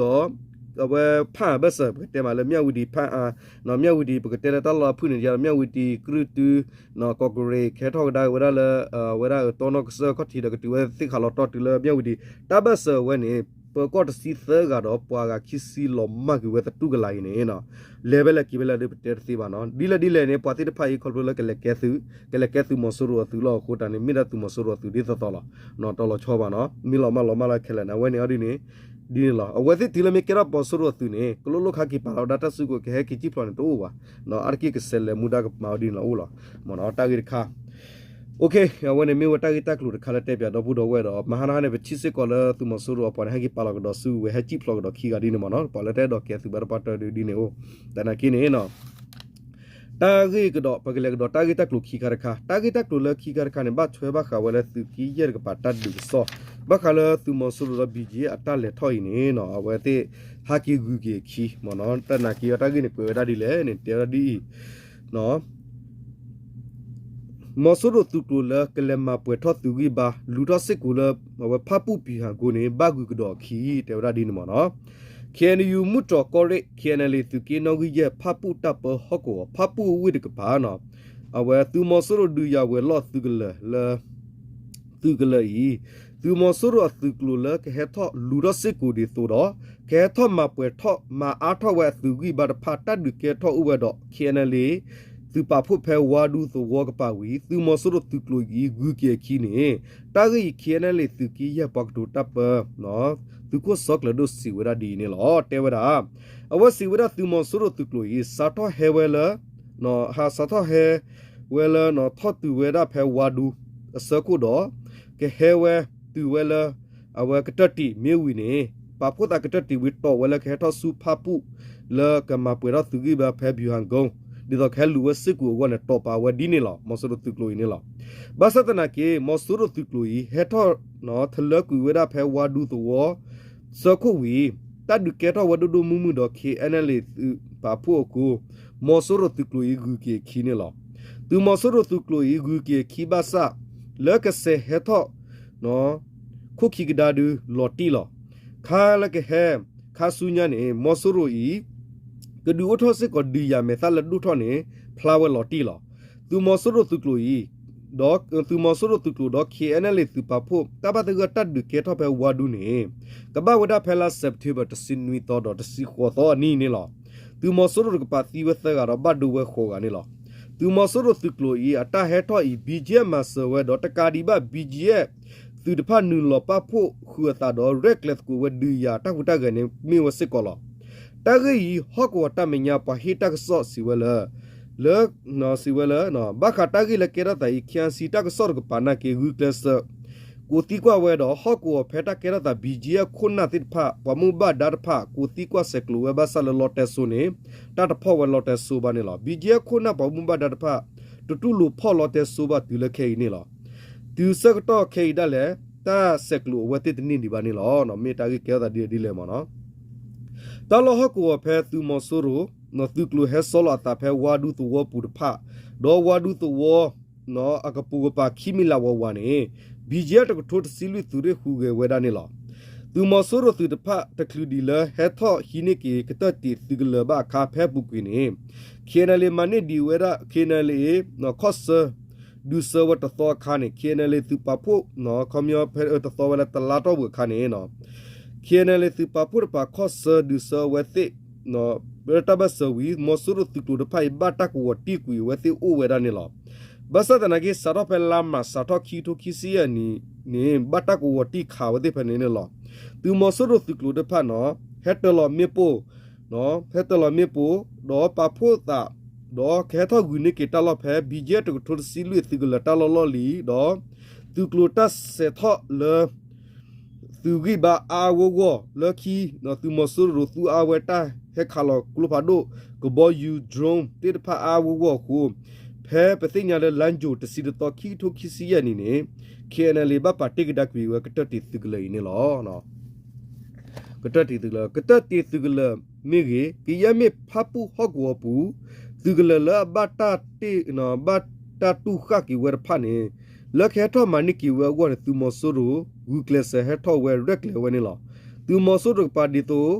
အဝဲဖၣ်အၣ်ဘၢၣ်စၢၤ ပကတဲမးလၢ မြဝတီဖၣ်အၣ် မြဝတီ ပကတဲလၢတၢ်လီၢ်အဖုၣ်န့ၣ် မြဝတီ ကြုၢ်တု ကီၢ်ကရ့ၣ် ကဟဲထီၣ်ကဒါဝဲဒၣ်လၢ ဝဲဒၣ်တီနီၢ်ကစၢၢ်ခီၣ်ထံးဒီးကတုၤဝဲသ့ၣ်ခးလီၤတီတုၤလၢ မြဝတီ တၢ်ဘၢၣ်စၢၤဝဲန့ၣ် ပၢၤကီၢ်တဆံသၢဂၤဒီးပှၤဂၤခံဆံလီၤမၢ်ကွံာ်ဝဲသတူၢ်ကလာ်အံၤန့ၣ် လဲၤဖဲလဲၣ်က့ၤဖဲလဲၣ်ဒီးပတဲတသ့ဘၣ်နီၤ. ဒ်လဲၣ်ဒ်လဲၣ်န့ၣ် ပှၤသ့ၣ်တဖၣ်အံၤခီဖျိလၢကလဲၤကဲသုး ကလဲၤကဲသုးမီၤစိရိၤအသုးလီၤအဃိတၢ်န့ၣ် မ့ၢ်ဒၣ်သုးမီၤစိရိၤအသုးဒ်သိးသိးလီၤ. တလီၤဆီဘၣ်နီၤ မ့ၢ်လီၤမၢ်လီၤမၢ်လၢခဲလၢာ်န့ၣ် အဝဲန့ၣ်အီၤဒ်န့ၣ် ဒ်န့ၣ်လီၤ. အဝဲသ့ၣ်တုၤလၢမ့ၢ်ကဲထီၣ်မီၤစိရိၤအသုးန့ၣ် ကလိၣ်လိၣ်ခါက့ၤပာ်လီၤဝဲဒၣ်တၢ်စုကဝဲၤ ကဟဲက့ၤစံၣ်ဖျိးန့ၣ်တအိၣ်ဘၣ်. အါတက့ၢ်ကစဲးလဲၤမူဒါကမၤအီၤဒ်န့ၣ်လီၤအိၣ်လီၤ. မ့ၢ်နီၤ တၢ်ဂ့ၢ်တခါ အဝဲန့ၣ်မ့ၢ်ဝဲတၢ်ဂ့ၢ်တၢ်ကျိၤတခါလၢတဲပၠးဒီပုၢ်ဒီဝဲၢ်ဒီး မဟါနဟါန့ၣ် ပထံၣ်စ့ၢ်ကီးလၢသုးမီၤစိရိၤအပှၤန့ၣ် ဟဲက့ၤပာ်လီၤကဒီးစုကဝဲၤ ဟဲစံၣ်ဖျိးကဒီးခံဂၤဒ်န့ၣ်မ့ၢ်နီၤ ပှၤလၢတအဲၣ်ဒိးကဲသုးဘၣ်တပှၢ်တၢၢ်ဒ်န့ၣ်အိၣ်. သနာ်က့န့ၣ် တၢ်ဂ့ၢ်ကဒီး ပကလဲၤကဒီးတၢ်ဂ့ၢ်တၢ်ကျိၤခံခါတခါ တၢ်ဂ့ၢ်တၢ်ကျိၤလၢခံခါတခါန့ၣ် ဘၣ်ထွဲဘၣ်ဃးဝဲလၢသုးက့ယဲၢ်တကပၤတၢ်ဒုးကစီၣ် ဘၣ်ဃးလၢသုးမီၤစိရိၤဒီး ဘံၣ်ကၠံအတၢ်လဲၤထီၣ်အံၤန့ၣ် အဝဲသ့ၣ်ဟးက့ၤဂုၤက့ၤအခံမ့ၢ်နီၤ သနာ်က့အတၢ်ဂ့ၢ်န့ၣ်ကွဲးဝဲဒၣ်ဒ်လဲၣ်န့ၣ် တဲဝဲဒၣ်ဒ်အံၤ မီၤစိရိၤသုးကျိၤလၢကလဲၤမၤပှဲၤထီၣ်သုးဂံၢ်ဘါ လူၤထီၣ်စ့ၢ်ကီးလၢ အဝဲဖၣ်ပူၣ်ပံၤဟၣ်ကိန့ၣ် ဘၣ်ဂုၤကဒီးအခံ တဲဝဲဒၣ်ဒ်န့ၣ်မ့ၢ်နီၤ. ခ့ၣ်အဲၣ်ယူၣ် မုၢ်တြီၤကီၢ်ရ့ၣ် ခ့ၣ်အဲၣ်ယူၣ် သုးက့နီၣ်ဂံၢ်ယဲၢ် ဖၣ်ပူၣ်တၢ်ပၢဟီၣ်ကဝီၤ ဖၣ်ပူၣ်ဝ့ၢ်တကပၤနီၤ အဝဲသုးမီၤစိရိၤဒုးယၤဝဲၤလီၢ်သုးကလၢၤလၢ သုးကလၢၤအံၤ သုးမီၤစိရိၤအသုးကျိၤလၢကဟဲထီၣ်လူၤထီၣ်စ့ၢ်ကီးဒ်သိးဒီး ကဟဲထီၣ်မၤပှဲၤထီၣ်မၤအါထီၣ်ဝဲအသုးဂံၢ်ဘါတဖၣ် တၢ်ဒုးကဲထီၣ်အိၣ်ဝဲဒီး ခ့ၣ်အဲၣ်ယူၣ် သုးပာ်ဖှိၣ်ဖဲဝါဒူသဝီကပၤဝံၤ သုးမီၤစိရိၤသုးကျိၤအံၤ ဂုၤက့ၤအခံန့ၣ် တၢ်ဂ့ၢ်အံၤ ခ့ၣ်အဲၣ်ယူၣ် သုးက့ယဲၢ်ပှၤကတိၤတၢ်ပၢ သုးခိၣ်စီၤကျၢၤဒိၣ်စံးဝဲဒၣ်ဒ်အံၤန့ၣ်လီၤ. တဲဝဲဒၣ် အဝဲစံးဝဲဒၣ်သုးမီၤစိရိၤသုးကျိၤအံၤ စးထီၣ်ဟဲဝဲလၢ ဟးစးထီၣ်ဟဲဝဲလၢ ထီၣ်တုၤဝဲဒၣ်ဖဲဝါဒူအဆၢခိၣ်ဒီး ကဟဲဝဲတုၤဝဲလၢ အဝဲကတၢၢ်တံာ်မ့ၢ်ဝံၤန့ၣ် ပာ်ဖှိၣ်သးကတၢၢ်တံာ်ဝံၤတီၢ်ဝဲလၢကဟဲထီၣ်ဆူဖၣ်ပူၣ် လၢကမၤပှဲၤထီၣ်သုးဂံၢ်ဘါဖဲဘံၣ်ဟၣ်ကိ ဒ်သိးကဟဲလူၤဝဲစ့ၢ်ကီးအဂီၢ်န့ၣ် တီၢ်ပာ်ဝဲဒ်န့ၣ်လီၤ. မီၤစိရိၤသုးကျိၤအံၤန့ၣ်လီၤ. ဘၣ်ဆၣ်သနာ်က့ မီၤစိရိၤသုးကျိၤအံၤ ဟဲထီၣ် ထလၢကွံာ်ဝဲဒၣ်ဖဲဝါဒူသဝီ ဆၢခိၣ်ဝံၤ တၢ်ဒုးကဲထီၣ်ဝဲဒိၣ်ဒိၣ်မုၢ်မုၢ်ဒီး ခ့ၣ်အဲၣ်ယူၣ် သုးပာ်ဖှိၣ်အဃိ မီၤစိရိၤသုးကျိၤအံၤဂုၤက့ၤအခံန့ၣ်လီၤ. သုးမီၤစိရိၤသုးကျိၤအံၤဂုၤက့ၤအခံဘၣ်ဆၣ် လၢကစဲးဟဲထီၣ် ခိၣ်ခံကဒါဒုလီၤတံၢ်လီၤ. ခါလၢကဟဲ ခါဆူညါန့ၣ် မီၤစိရိၤအံၤ ကဒုးအိၣ်ထီၣ်စ့ၢ်ကီးဒုးယၤမဲာ်သၣ်လၢဒိၣ်ထီၣ်န့ၣ် ဖျါဝဲလီၤတံၢ်လီၤ. သုးမီၤစိရိၤသုးကျိၤအံၤ ဒီး သုးမီၤစိရိၤသုးကျိၤဒီး ခ့ၣ်အဲၣ်ယူၣ် သုးပာ်ဖှိၣ် တၢ်ဘၣ်သဂၢၢ်တၢ်ဒုးကဲထီၣ်ဖဲဝါဒူန့ၣ် ကဘၣ်ဝဲဒၣ်ဖဲလါစဲးပထ့ဘၢၣ် တဆံနွံသီဒီးတဆံဃိးသီအနံၤန့ၣ်လီၤ. သုးမီၤစိရိၤတကပၤသံဝဲသၢဂၤဒီးဘၣ်ဒိဝဲဃိးဂၤန့ၣ်လီၤ. သုးမီၤစိရိၤသုးကျိၤအံၤ အတၢ်ဟဲထီၣ်အံၤ ဘံၣ်ကၠံ မၤစၢၤဝဲဒီးတကးဒံးဘၣ် ဘံၣ်ကၠံ သုးတဖၣ်နုာ်လီၤပာ်ဖှိၣ်ဃုာ်အသးဒီးရဲၣ်ကျဲၤသကိးဝဲဒုးယၤတၢ်ဟူးတၢ်ဂဲၤန့ၣ်မ့ၢ်ဝဲစ့ၢ်ကီးလီၤ. တၢ်ဂ့ၢ်အံၤ ဟီၣ်ကဝီၤတၢ်မဲာ်ညါပှၤဟ့ၣ်တၢ်ကစီၣ်စံးဝဲလၢ လၢ စံးဝဲလၢ ဘၣ်ဃးတၢ်ဂ့ၢ်လၢကဲထီၣ်သးအံၤ ခ့ၣ်အဲၣ်ယူၣ် တၢ်ကစီၣ်တကပၤနာ်က့ ဂုာ်ကျဲးစၢး ကိးသံကွၢ်ဝဲဒီး ဟီၣ်ကဝီၤဖဲတၢ်ကဲထီၣ်သး ဘံၣ်ကၠံ အခိၣ်နၢ်သ့ၣ်တဖၣ် ပှၤမူဘၣ်ဒါတဖၣ် ကိးသံကွၢ်ဆဲးကျိးဝဲဘၣ်ဆၣ်လၢလီတဲစိန့ၣ် တၢ်တဖီၣ်ဝဲလီတဲစိဘၣ်န့ၣ်လီၤ. ဘံၣ်ကၠံ အခိၣ်နၢ်ပှၤမူဘၣ်ဒါတဖၣ် တတူၢ်လိာ်ဖီၣ်လီတဲစိဘၣ်တုၤလၢခဲအံၤန့ၣ်လီၤ. တုၤဆၢကတီၢ်ခဲအံၤဒၣ်လဲာ် တၢ်ဆဲးကျိးအဝဲသ့ၣ်တန့ၢ်ဒံးဘၣ်န့ၣ်လီၤ. မ့ၢ်တၢ်ဂ့ၢ်ကဲထီၣ်သးဒ်လဲၣ်ဒ်လဲၣ်မ့ၢ်နီၤ တၢ်လီၢ်ဟီၣ်ကဝီၤဖဲသုးမီၤစိရိၤ သုးကျိၤဟဲဆီလီၤအသးဖဲဝါဒူသဝီပူၤတဖၣ် ဒီးဝါဒူသဝီ အကပိာ်ကပၤခံမံၤလၢ်ဝးဝးန့ၣ် ဘံၣ်ကၠံ တကထိတဆံလွံၢ်သုးရ့ၣ်ဟူးဂဲၤဝဲဒၣ်န့ၣ်လီၤ. သုးမီၤစိရိၤသုးတဖၣ်တချုးဒံးလၢဟဲထီၣ်ဟံးန့ၢ်က့ၤကတၢၢ်တံာ်သုးကလၢၤဘၣ်အခါဖဲအပူၤကွံာ်န့ၣ် ခ့ၣ်အဲၣ်ယူၣ် မၤန့ၢ်ဒံးဝဲဒၣ် ခ့ၣ်အဲၣ်ယူၣ် ခီၣ်ဆၢ ဒုးဆၢဝဲတသီအခါန့ၣ် ခ့ၣ်အဲၣ်ယူၣ် သုးပာ်ဖှိၣ် ခီပညီဖဲတသီဝဲလၢတလါတီၢ်ပူၤအခါန့ၣ် ခ့ၣ်အဲၣ်ယူၣ် သုးပာ်ဖှိၣ်တဖၣ်ခီၣ်ဆၢဒုးဆၢအဝဲသ့ၣ် လၢတၢ်ဘၢၣ်စၢၤဝံၤ မီၤစိရိၤသုးကျိၤတဖၣ်အံၤ ဘၣ်တၢ်ကဝီၤတံၢ်ကွံာ်အဝဲသ့ၣ်အိၣ်ဝဲဒၣ်န့ၣ်လီၤ. ဘၣ်ဆၣ်သနာ်က့ စးထီၣ်ဖဲလါမၢ်ၡး စးထီၣ်ခံကထိခံဆံယဲၢ်နံၣ် န့ၣ် ဘၣ်တၢ်ကဝီၤတံၢ်ခးဝဲသ့ၣ်တဖၣ်န့ၣ်န့ၣ်လီၤ. သုးမီၤစိရိၤသုးကျိၤတဖၣ်န့ၣ် ဟဲတၢၤလီၤမ့ၣ်ပိၢ် ဟဲတၢၤလီၤမ့ၣ်ပိၢ် ဒီးပာ်ဖှိၣ်သး ဒီးကဟဲထီၣ်ဂုာ်န့ၢ်က့ၤတၢ်လီၢ်ဖဲ ဘံကဲၣ်တကထိတဆံလွံၢ် သုးကလၢၤတၢ်လီၢ်လီၢ်လံၤ ဒီး သုးကျိၤတၢ်စဲးထီၣ်လၢ သုးဂံၢ်ဘါအါအါဂီၢ်ဂီၢ်လၢခံ သုးမီၤစိရိၤသူအါဝဲတၢ်ဟဲခးလီၤကျိဖးဒိၣ် ကဘီယူၤ drone သ့ၣ်တဖၣ်အါအါဂီၢ်ဂီၢ်အဃိ ဖဲပသ့ၣ်ညါလၢ လါယူၤ တဆံတသီ ခံကထိခံဆံယဲၢ်နံၣ်န့ၣ် KNLA ဘၣ်ပာ်တ့ၢ်ကဒါက့ၤဝဲကတၢၢ်တံၤသုးကလၢၤအံၤန့ၣ်လီၤ. ကတၢၢ်တံၤသုးကလၢၤ, ကတၢၢ်တံၤသုးကလၢၤမ့ၢ်ဂ့ၤ ကယဲၢ်မ့ၢ်ဖၣ်ပူၣ်ဟီၣ်ကဝီၤပူၤ သုးကလၢၤလၢအဘၣ်တၢ်တ့ၢ် ဘၣ်တၢ်တူၢ်ဃာ်က့ၤဝဲတဖၣ်န့ၣ် လၢကဟဲထီၣ်မၤန့ၢ်က့ၤဝဲအဂီၢ်န့ၣ် သုးမီၤစိရိၤ ဂုာ်ကျဲးစၢးဟဲထီၣ်ဝဲရဲၣ်ကျဲၤဝဲန့ၣ်လီၤ. သုးမီၤစိရိၤတကပၤဒ်သိး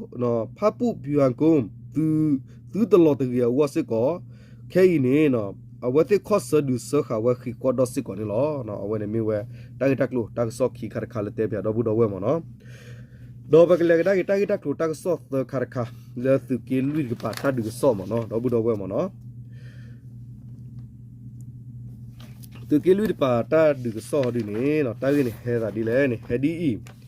ဖၣ်ပူၣ် ဗျူဟာကုန်း သုး သုတလီၤတဂ့ၤအဂီၢ်စ့ၢ်ကီး ခဲအံၤန့ၣ် အဝဲသ့ၣ်ခီၣ်ဆၢဒုးစၢဃာ်ဝဲဃံးဃီဒီးစ့ၢ်ကီးန့ၣ်လီၤ. အဝဲန့ၣ်မ့ၢ်ဝဲ တၢ်ဂ့ၢ်တၢ်ကျိၤတၢ်ကစီၣ်ခံခါတခါလၢတဲပၠးဒီပုၢ်ဒီဝဲၢ်မ့ၢ်နီၤ. ဒီးပကလဲၤကဒါက့ၤတၢ်ဂ့ၢ်တၢ်ကျိၤတၢ်ကစီၣ်သၢခါတခါ လၢသုးက့လွံၢ်တကပၤတၢ်ဒုးကစီၣ်မ့ၢ်နီၤ ဒီပုၢ်ဒီဝဲၢ်မ့ၢ်နီၤ. သုးက့လွံၢ်တကပၤတၢ်ဒုးကစီၣ်ဒ်န့ၣ် တၢ်ဂ့ၢ်န့ၣ်ဟဲသးဒ်လဲၣ်န့ၣ် ဟဲဒ်အံၤ,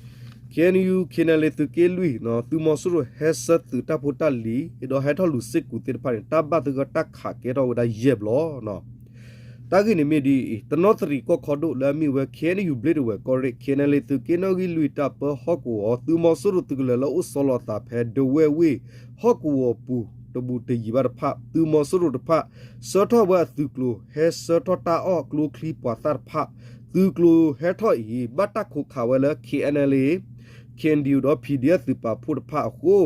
KNU KNLA သုးက့လွံၢ် သုးမီၤစိရိၤဟဲဆှၢသုးတၢ်ဖိတၢ်လံၤ ဒီးဟဲထီၣ်လူၤစ့ၢ်ကီးသ့ၣ်တဖၣ်န့ၣ် တၢ်ဘၣ်သဂၢၢ်တၢ်ခးကဲထီၣ်ဝဲဒၣ်ယဲၢ်ဘျီ တၢ်ဂ့ၢ်န့ၣ်မ့ၢ်ဒ်အံၤ, တနီသရံၣ်ကီၢ်ခီဒိၣ်လၢအမ့ၢ်ဝဲ KNU ဘျ့ဒဝဲၢ်ကီၢ်ရ့ၣ် KNLA သုးက့နီၣ်ဂံၢ်လွံၢ်တၢ်ပၢဟီၣ်ကဝီၤ သုးမီၤစိရိၤသုးကလၢၤလၢအိၣ်ဆီလီၤအသးဖဲဒဝဲၢ်ဝ့ၢ် ဟီၣ်ကဝီၤပူၤတဘူးတယံၤဘၣ်တဖၣ် သုးမီၤစိရိၤတဖၣ် ဆှၢထီၣ်ဝဲအသုးကျိၤ ဟဲဆှၢထီၣ်တၢ်အီၣ်ကျိချံပှၤသၣ်တဖၣ် သုးကျိၤဟဲထီၣ်အံၤ ဘၣ်တၢ်ခိးခးဝဲလၢ KNLA KNDO ဒီး PDF သုးပာ်ဖှိၣ်တဖၣ်အဃိ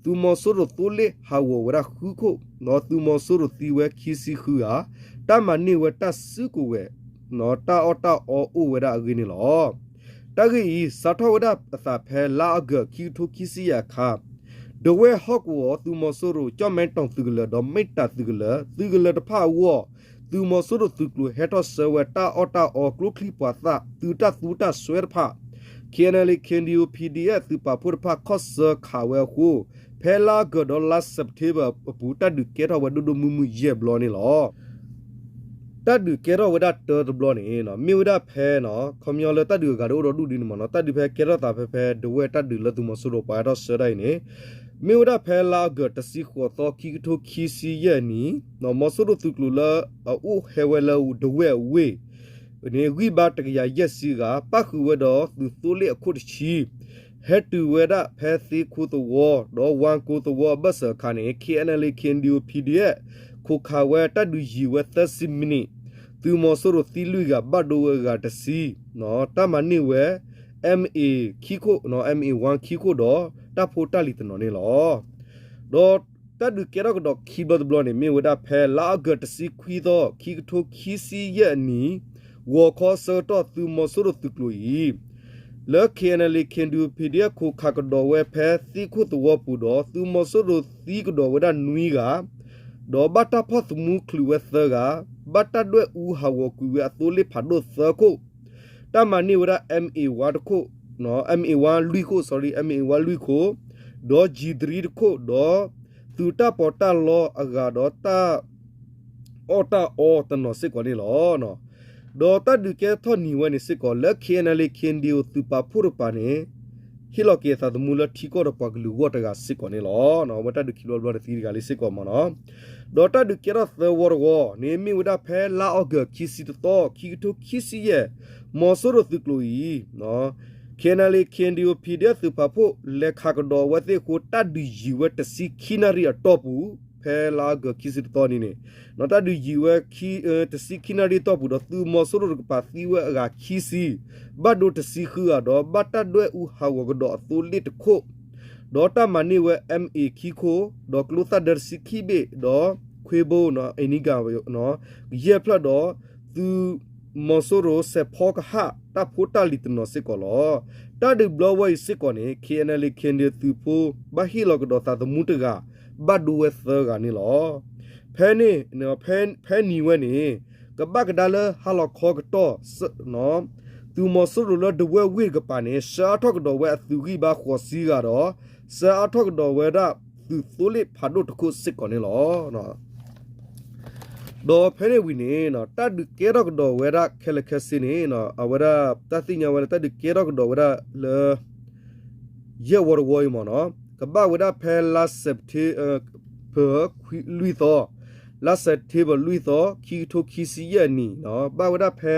သုးမီၤစိရိၤသိလ့ၣ်ဟးဂီၤဝဲဒၣ်ဃုခိၣ် ဒီးသုးမီၤစိရိၤသံဝဲခံဆံဃုဂၤ တၢ်မၤန့ၢ်ဝဲတၢ်စုကဝဲၤ တၢ်အီၣ်တၢ်အီအိၣ်ဝဲဒၣ်အဂ့ၢ်န့ၣ်လီၤ. တၢ်ဂ့ၢ်အံၤ စးထီၣ်ဝဲဒၣ်အသးဖဲလါအီကူး ခံကထိခံဆံယဲၢ်အခါ ဒဝဲၢ်ဟီၣ်ကဝီၤ သုးမီၤစိရိၤ ကၠီၣ်မဲတီၣ်သုးကလၢၤ ဒီးမ့ၢ်တၢ်သုးကလၢၤ သုးကလၢၤတဖၣ်အဂီၢ် သုးမီၤစိရိၤသုးကျိၤဟဲထီၣ်ဆှၢဝဲတၢ်အီၣ်တၢ်အီကျိချံပှၤသၣ် သုးတၢ်သူတၢ်စွဲတဖၣ် KNLA KNDO PDF သုးပာ်ဖှိၣ်တဖၣ်ခီၣ်ဆၢခးဝဲအဃိ ဖဲလါအီကူးဒီးလါစဲးပထ့ဘၢၣ်အပူၤ တၢ်ဒုးကဲထီၣ်ဝဲဒိၣ်ဒိၣ်မုၢ်မုၢ်ယဲၢ်ဘျီန့ၣ်လီၤ. တၢ်ဒုးကဲထီၣ်ဝဲဒၣ်တၢတဘျီန့ၣ် မ့ၢ်ဝဲဒၣ်ဖဲ ခီပညီလၢတၢ်ဒုးအဂၤတအိၣ်ဒီးဒူၣ်ဒ်န့ၣ်မ့ၢ်နီၤ တၢ်ဒုးဖဲကဲထီၣ်သးဖဲဖဲဒဝဲၢ်တၢ်ဒုးလၢသုးမီၤစိရိၤပှၤဟဲထီၣ်ဆှၢဒၣ်အံၤန့ၣ် မ့ၢ်ဝဲဒၣ်ဖဲလါအီကူး တဆံဃိးသီ ခံကထိခံဆံယဲၢ်နံၣ် သုးမီၤစိရိၤသုးကျိၤလၢအအိၣ်ဟဲဝဲလၢဒဝဲၢ်ဝ့ၢ်န့ၣ် ဂံၢ်ဘါတကယၤယဲၢ်ဆံဂၤ ပၣ်ဃုာ်ဝဲဒီးသုးသိလ့ၣ်အခိၣ်တဆံ ဟဲတုၤဝဲဒၣ်ဖဲသ့ၣ်ခိၣ်သဝီ ဒီးဝါကိသဝီအဘၢၣ်စၢၤအခါန့ၣ် KNLA KNDO PDF ခိးခးဝဲတၢ်ဒုးယံၤဝဲသၢဆံမံးနံး သုးမီၤစိရိၤသံလွံၢ်ဂၤ ဘၣ်ဒိဝဲအဂၤတဆံ တၢ်မၤန့ၢ်ဝဲ MA ခံခိၣ် MA one ခံခိၣ်ဒီး တၢ်ဖိတၢ်လံၤတနီၤန့ၣ်လီၤ. ဒီးတၢ်ဒုးကဲထီၣ်ကဒီးခံဘျီတဘျီန့ၣ် မ့ၢ်ဝဲဒၣ်ဖဲလါအီကူး တဆံခွံသီ ခံကထိခံဆံယဲၢ်အနံၤ ဂီၤခီဆၢကတီၢ် သုးမီၤစိရိၤသုးကျိၤအံၤ လၢ KNLA KNDO PDF ခိးခးကဒီးဝဲဖဲသ့ၣ်ခိၣ်သဝီပူၤဒီး သုးမီၤစိရိၤသံကဒီးဝဲဒၣ်နွံဂၤ ဒီးဘၣ်တၢ်ဖီၣ်သမူချုးဝဲသၢဂၤ, ဘၣ်တၢ်ဒွဲၣ်အူဟးဂီၤကွံာ်ဝဲအသိလ့ၣ်ဖးဒိၣ်သၢခိၣ်, တၢ်မၤန့ၢ်ဝဲဒၣ် MA one တခိၣ်, MA one လွံၢ်ခိၣ်, sorry, MA one လွံၢ်ခိၣ်, ဒီး G three တခိၣ်, ဒီးသုးတၢ်ပီးတၢ်လီအဂၤဒီးတၢ် အီၣ်တၢ်အီတနီၤစ့ၢ်ကီးန့ၣ်လီၤ. ဒီးတၢ်ဒုးကဲထီၣ်နံၤဝဲန့ၣ်စ့ၢ်ကီး လၢ KNLA KNDO သုးပာ်ဖှိၣ်တကပၤန့ၣ် ဟ့ၣ်လီၤက့ၤအသးသမူလၢထံကီၢ်ဒီးပှၤကလုာ်ဂီၢ်တဂၤစ့ၢ်ကီးန့ၣ်လီၤ. အဝဲတၢ်ဒုးခံဘျီတဘျီန့ၣ်သံတဂၤလံစ့ၢ်ကီးမ့ၢ်နီၤ. ဒီးတၢ်ဒုးကဲထီၣ်သၢဝီတဝီန့ၣ် မ့ၢ်ဝဲဒၣ်ဖဲလါအီကူး ခံဆံတသီ ခံကထိခံဆံယဲၢ် မီၤစိရိၤသုးကျိၤအံၤ KNLA KNDO PDF သုးပာ်ဖှိၣ် လဲၤခးကဒီးအဝဲသ့ၣ်အဃိ တၢ်ဒုးယံၤဝဲတဆံခံနၣ်ရံၣ်အတီၢ်ပူၤ ဖဲလါအီကူး ခံဆံတသီနံၤန့ၣ် တၢ်ဒုးယံၤဝဲ တဆံခံနၣ်ရံၣ်အတီၢ်ပူၤဒီး သုးမီၤစိရိၤတကပၤသံဝဲအဂၤခံဆံ, ဘၣ်ဒိတဆံဃုဂၤဒီး ဘၣ်တၢ်ဒွဲၣ်အူဟးဂီၤကဒီးအသိလ့ၣ်တခိၣ်, ဒီးတၢ်မၤန့ၢ်ဝဲ MA ခံခိၣ်, ဒီးကျိသၣ်ဒၢတဆံခံဘ့ၣ်, ဒီးခွ့ဘိ အ့နံဂၤ ယဲၢ်ဖျၢၣ်ဒီး သုးမီၤစိရိၤစဲးဖီကဟၣ် တၢ်ဖိတၢ်လံၤတနီၤစ့ၢ်ကီးလီၤ. တၢ်ဒုးဘျီဝဲအံၤစ့ၢ်ကီးန့ၣ် KNLA KNDO သုးဖိ ဘၣ်ဟ့ၣ်လီၤကဒီးသးသမူတဂၤ ဘၣ်ဒိဝဲသၢဂၤန့ၣ်လီၤ. ဖဲန့ၣ် ဖဲနံၤဝဲန့ၣ် ကဘၣ်ကဒါလၢဟါလီၤခီကတီၢ် သုးမီၤစိရိၤလၢဒဝဲၢ်ဝ့ၢ်တကပၤန့ၣ် ဆှၢအါထီၣ်ကဒီးဝဲအသုးဂံၢ်ဘါဃိးဆံဂၤဒီး ဆှၢအါထီၣ်ကဒီးဝဲဒၣ်သုးသိလ့ၣ်ဖးဒိၣ်တခိၣ်စ့ၢ်ကီးန့ၣ်လီၤ. ဒီးဖဲန့ၣ်ဝံၤန့ၣ် တၢ်ဒုးကဲထီၣ်ကဒီးဝဲဒၣ်ခဲလၢာ်ခဲဆ့န့ၣ် အဝဲဒၣ်တၢ်သ့ၣ်ညါဝဲလၢတၢ်ဒုးကဲထီၣ်ကဒီးဝဲဒၣ်လၢ ယဲၢ်ဝီတဝီအံၤမ့ၢ်နီၤ, ကဘၣ်ဝဲဒၣ်ဖဲလါစဲးပထ့ဘၢၣ် လွံၢ်သီ, လါစဲးပထ့ဘၢၣ်လွံၢ်သီ ခံကထိခံဆံယဲၢ်နံၣ်နီၤ, ဘၣ်ဝဲဒၣ်ဖဲ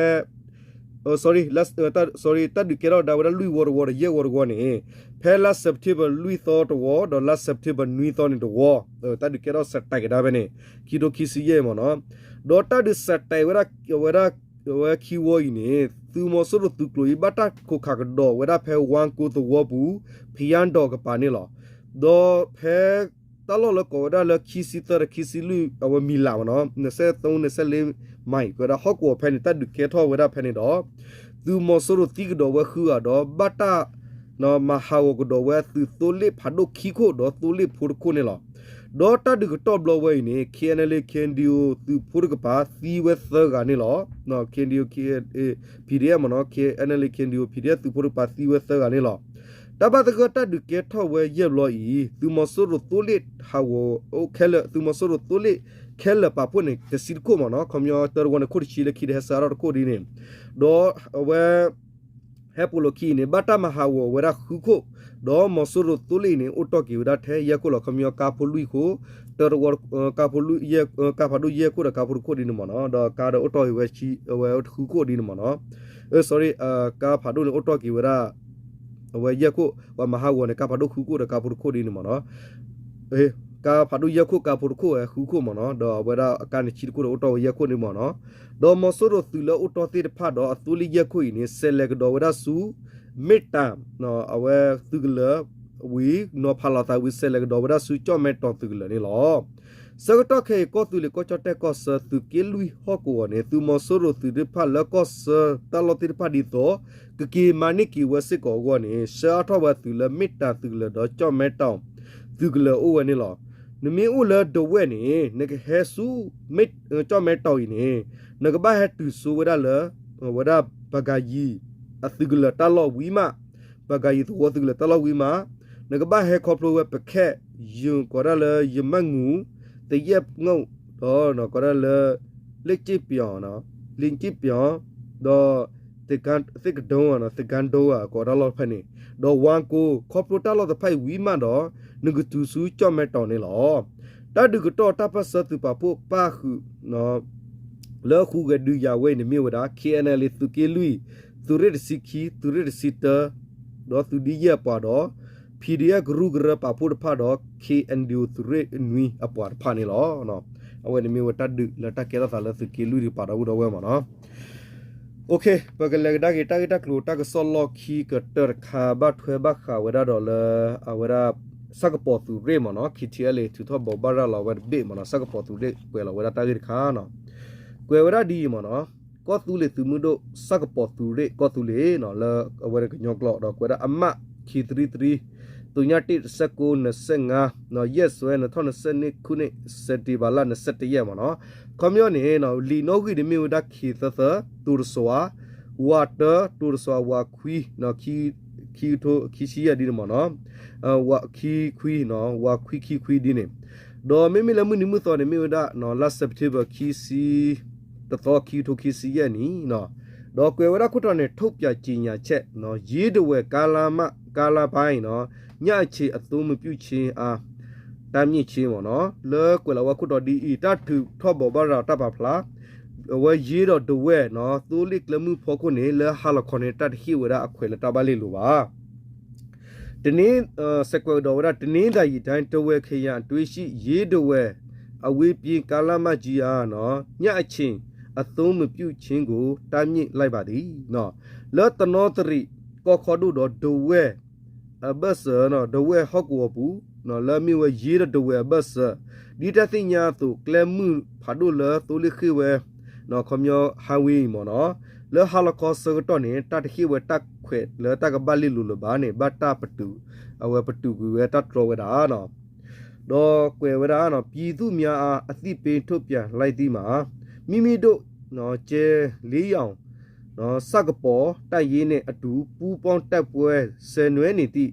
sorry, sorry, တၢ်ဒုးကဲထီၣ်ကဒါဝဲဒၣ်လွံၢ်ဝီတဝီဒီးယဲၢ်ဝီတဝီန့ၣ် ဖဲလါစဲးပထ့ဘၢၣ်လွံၢ်သီတဝီ ဒီးလါစဲးပထ့ဘၢၣ်နွံသီန့ၣ်တဝီ, တၢ်ဒုးကဲထီၣ်စဲးတဲာ်ကဒါဖဲန့ၣ် ခံကထိခံဆံယဲၢ်မ့ၢ်နီၤ, ဒီးတၢ်ဒုးစဲးတဲာ်ဝဲဒၣ် ဝဲဒၣ် ဝဲခံဝီအံၤန့ၣ် သုးမီၤစိရိၤသုးကျိၤအံၤ ဘၣ်တၢ်ခိးခးကဒီးဝဲဒၣ်ဖဲဝါကိသဝီပူၤ ဖယါဒီးကပၤန့ၣ်လီၤ. ဒီးဖဲတၢ်လီၢ်လၢကိးဝဲဒၣ်လၢခံဆံသၢဒီးခံဆံလွံၢ် အဝဲမံၤလးမ့ၢ်နီၤ နစဲးသၢ နစဲးလ့ မံၤ ကဝဲဒၣ်ဟီၣ်ကဝီၤဖဲန့ၣ် တၢ်ဒုးကဲထီၣ်ဝဲဒၣ်ဖဲန့ၣ်ဒီး သုးမီၤစိရိၤသံကဒီးဝဲဃုဂၤဒီး ဘၣ်တၢ် မၤဟးဂီၤကဒီးဝဲသုးသိလ့ၣ်ဖးဒိၣ်ခံခိၣ်ဒီးသိလ့ၣ်ဖိတခိၣ်န့ၣ်လီၤ. ဒီးတၢ်ဒုးကတီၢ်ဘျီဝဲအံၤန့ၣ် ခ့အဲၣ်အၣ်လ့ၣ် ခ့ၣ်အဲၣ်ဒိၣ် သုးဖိတကပၤသံဝဲသၢဂၤန့ၣ်လီၤ. ခ့ၣ်အဲၣ်ဒိၣ် ခ့ၣ်အဲၣ်အၣ်လ့ၣ် ခ့ၣ်အဲၣ်ဒိၣ် ပီၣ်ဒ့ၣ် မ့ၢ်နီၤ ခ့ၣ်အဲၣ်အၣ်လ့ၣ် ခ့ၣ်အဲၣ်ဒိၣ် ပီၣ်ဒ့ၣ် သုးဖိတကပၤသံဝဲသၢဂၤန့ၣ်လီၤ. တၢ်ဘၣ်သဂၢၢ်တၢ်ဒုးကဲထီၣ်ဝဲယဲၢ်ဘျီအံၤ သုးမီၤစိရိၤသိလ့ၣ်ဟးဂီၤအိၣ်ခဲလၢာ် သုးမီၤစိရိၤသိလ့ၣ်ခဲလၢာ်ပာ်ဖှိၣ်န့ၣ် တဆံတခိၣ်မ့ၢ်နီၤ ခီပညီတၢတဝီန့ၣ် ခိၣ်တဆံလၢခံတဟဲစှၤထီၣ်တခိၣ်ဒ်န့ၣ် ဒီးအဝဲ ဟဲပိာ်လိာ်ခံအံၤန့ၣ် ဘၣ်တၢ်မၤဟးဂီၤဝဲဒၣ်ဃုခိၣ်, ဒီးမီၤစိရိၤသိလ့ၣ်အံၤန့ၣ် အိၣ်တီၢ်က့ၤဝဲဒၣ်ထဲယဲၢ်ခိၣ်လီၤ. ခီပညီကါဖိလွံၢ်ခိၣ်, တၢတဝီ ကါဖိလွံၢ် ကါဖးဒိၣ်ယဲၢ်ခိၣ်ဒီးကါဖိတခိၣ်ဒ်န့ၣ်မ့ၢ်နီၤ, ဒီးကါဒီးအိၣ်တီၢ်က့ၤဝဲ ဝဲဃုခိၣ်ဒ်န့ၣ်မ့ၢ်နီၤ, အ sorry ကါဖးဒိၣ်န့ၣ် အိၣ်တီၢ်က့ၤဝဲဒၣ် အဝဲယဲၢ်ခိၣ်, ပှၤမၤဟးဂီၤန့ၣ် ကါဖးဒိၣ်ဃုခိၣ်ဒီးကါဖိတခိၣ်ဒ်န့ၣ်မ့ၢ်နီၤ ကါဖးဒိၣ်ယဲၢ်ခိၣ် ကါဖိတခိၣ်ဝဲဃုခိၣ်မ့ၢ်နီၤ, ဒီးအဝဲဒၣ်အကါန့ၣ်ဆံတခိၣ်ဒီးအိၣ်တီၢ်ဝဲယဲၢ်ခိၣ်န့ၣ်မ့ၢ်နီၤ, ဒီးမီၤစိရိၤသုးလၢအိၣ်တီၢ်သ့ၣ်တဖၣ်ဒီးအသိလ့ၣ်ယဲၢ်ခိၣ်အံၤန့ၣ် ဆဲးလဲၤကဒီးဝဲဒၣ်ဆူ မ့ၣ်တၢ် အဝဲသုးကလၢၤဝံၤ နီၤဖးလီၤသးဝံၤ ဆဲးလဲၤကဒီးဝဲဒၣ်ဆူကၠီၣ်မဲတီၢ်သုးကလၢၤန့ၣ်လီၤ. ဆၢကတီၢ်ခဲအံၤ ကီၢ်သူလ့ၤကီၢ်ကၠီၣ်တဲၣ်ကီၢ်ဆၢ သုးက့လွံၢ်ဟီၣ်ကဝီၤန့ၣ် သုးမီၤစိရိၤသုးသ့ၣ်တဖၣ်လၢကီၢ်ဆၢတၢ်လီၢ်သ့ၣ်တဖၣ်ဒ်သိး ကက့ၤမၤန့ၢ်က့ၤဝဲစ့ၢ်ကီးအဂီၢ်န့ၣ် ဆှၢအါထီၣ်ဝဲသုးလၢမ့ၣ်တၢ်သုးကလၢၤဒီးကၠီၣ်မဲတီၢ်သုးကလၢၤအိၣ်ဝဲန့ၣ်လီၤ. နမ့ၢ်အိၣ်လၢဒဝဲၢ်န့ၣ် နကဟဲဆူ ကၠီၣ်မဲတီၢ်အံၤန့ၣ် နကဘၣ်ဟဲတုၤဆိဝဲဒၣ်လၢ ဝဲဒၣ်ပကၤယံၤ အသုးကလၢၤတၢ်လီၢ်ဝံၤမး, ပကၤယံၤသဝီသုးကလၢၤတၢ်လီၢ်ဝံၤမး, နကဘၣ်ဟဲခီဖျိဝဲပခဲၣ် ယကိးဒၣ်လၢယမၢၣ်ငူၣ်, သယဲၣ်ငိၣ်, ဒီးကိးဒၣ်လၢ လ့ၣ်ကၠ့ၣ်ပၠီၤ, လ့ၣ်ကၠ့ၣ်ပၠီၤ, ဒီး သ့ၣ်ကဒိ, သ့ၣ်ကဒိအကိးတၢ်လီၢ်တဖၣ်န့ၣ်, ဒီးဝါကိ ခီဖျိတၢ်လီၢ်တဖၣ်အံၤဝံၤမးဒီး နကတုၤဆူကၠီၣ်မဲတီၢ်န့ၣ်လီၤ. တၢ်ဒုးကတီၢ်တၢ်ပၢၢ်ဆၢသုးပာ်ဖှိၣ်ပၣ်ဃုာ် လၢဃုဂဲၤဒုးယၤဝဲအံၤန့ၣ်မ့ၢ်ဝဲဒၣ် ခ့ၣ်အဲၣ်အၣ်လ့ၣ် သုးက့လွံၢ်, သုးရ့ၣ်တဆံခံ, သုးရ့ၣ်တဆံတၢ, ဒီးသုးဒ့ယဲၢ်အပှၤဒီး PDF ကရူၢ်ကရၢပာ်ဖှိၣ်တဖၣ်ဒီး ခ့ၣ်အဲၣ်ဒိၣ် သုးရ့ၣ်နွံအပှၤတဖၣ်န့ၣ်လီၤ. အဝဲန့ၣ်မ့ၢ်ဝဲတၢ်ဒုးလၢတၢ်ကဲထီၣ်သးလၢသုးက့လွံၢ်တကပၤဒီပုၢ်ဒီဝဲၢ်မ့ၢ်နီၤ. ပကလဲၤကဒါက့ၤတၢ်ဂ့ၢ်တၢ်ကျိၤတၢ်ကစီၣ်လီၢ်ခံကတၢၢ်တခါ ဘၣ်ထွဲဘၣ်ဃးဝဲဒၣ်ဒီးလၢ အဝဲဒၣ် ဆၣ်ကပီၤသုးရ့ၣ်မ့ၢ်နီၤ KTLA ထုးထီၣ်ဘိးဘၣ်ရၤလီၤဝဲတဘ့ၣ်မ့ၢ်နီၤ ဆၣ်ကပီၤသုးရ့ၣ်ကွဲးလီၤဝဲဒၣ်တၢ်ဂ့ၢ်တခါနီၤ. ကွဲးဝဲဒၣ်ဒ်အံၤမ့ၢ်နီၤ ကီၢ်သူလ့ၤသုးမုၢ်ဒိၣ် ဆၣ်ကပီၤသုးရ့ၣ်ကီၢ်သူလ့ၤနီၤ လၢအဝဲကညီကျိာ်ဒီးကွဲးဒၣ်အမှတ် ခံသရံသရံ သုညၣ်တ့ၢ် တဆယ့်ကိုး နှစ်ဆယ့်ငါး ရက်စွဲ နှစ်ထောင့်နှစ်ဆယ့်နှစ်ခုနှစ် စက်တင်ဘာလ နှစ်ဆယ့်တစ်ရက်မ့ၢ်နီၤ. ခီပညီန့ၣ် လံာ်နီၣ်ဂံၢ်န့ၣ်မ့ၢ်ဝဲဒၣ် ခ့သၢသၢ တိၤတစွၤ ဝးတၢ တိၤတစွၤ ဝးခွံ ခံကထိခံဆံယဲၢ်ဒ်န့ၣ်မ့ၢ်နီၤ ဝးခံခွံနီၤ ဝးခွံခံခွံဒ်န့ၣ် ဒီးမ့မ့ၢ်လၢမုၢ်နံၤမုၢ်သီန့ၣ်မ့ၢ်ဝဲဒၣ် လါစဲးပထ့ဘၢၣ် ခံဆံတသီ ခံကထိခံဆံယဲၢ်နံၣ်နီၤ ဒီးကွဲးဝဲဒၣ်ခိၣ်တီန့ၣ် ထုတ်ပြန်ကြေညာချက် ရေးတဝယ် ကားလမ်းပိုင်း ညအချိန်အသုံးမပြုခြင်းအား တားမြစ်ခြင်းမ့ၢ်နီၤ လၢကွဲးလီၤဝဲခိၣ်တီဒ်အံၤ တၢ်ထုးထီၣ်ဘိးဘၣ်ရၤတၢ်ပာ်ဖျါ အဝဲရေးဒီးတဝဲနီၤ သိလ့ၣ်ကျဲမုၢ်ဖီခိၣ်န့ၣ် လၢဟါလီၤခီန့ၣ် တၢ်တဟ့ၣ်ဝဲဒၣ်အခွဲးလၢတၢ်ဘၣ်လဲၤလိၤဘၣ်. တနင်္ စဲးကွဲးကဒီးဝဲဒၣ် တနင်္သာရီတိုင်း ထားဝယ်ခရိုင်အတွင်းရှိ ရေးတဝယ် အဝေးပြေးကားလမ်းမကြီးအား ညအချိန်အသုံးမပြုခြင်းကို တားမြစ်လိုက်ပါသည် လၢတနီသရံၣ်ကီၢ်ခီဒိၣ်ဒီး ထားဝယ် အဘၢၣ်စၢၤ ထားဝယ်ဟီၣ်ကဝီၤပူၤ လၢအမ့ၢ်ဝဲရေးဒီးထားဝယ်အဘၢၣ်စၢၤ ဒ်တၢ်သ့ၣ်ညါအသိး ကျဲမုၢ်ဖးဒိၣ်လၢသိလ့ၣ်ဃ့ၢ်ဝဲ ခီပညီ highway အံၤမ့ၢ်နီၤ လၢဟါလီၤခီဆၢကတီၢ်န့ၣ် တၢ်တဟ့ၣ်ဝဲတၢ်ခွဲးလၢတၢ်ကဘၣ်လဲၤလိၤလၢၤဘၣ်န့ၣ် ဘၣ်တၢ်ပတုာ် အဝဲပတုာ်ကွံာ်ဝဲတၢ်တြီဝဲဒၣ် ဒီးကွဲးဝဲဒၣ် ပြည်သူ့များအား အသိပေးထုတ်ပြန်လိုက်သည်မှာ မံမံဒိၣ် ကျဲလေးရောင် ဆၣ်ကပီၤတပ်ရင်းနှင့်အတူ ပူးပေါင်းတပ်ဖွဲ့ဆင်နွှဲနေသည့်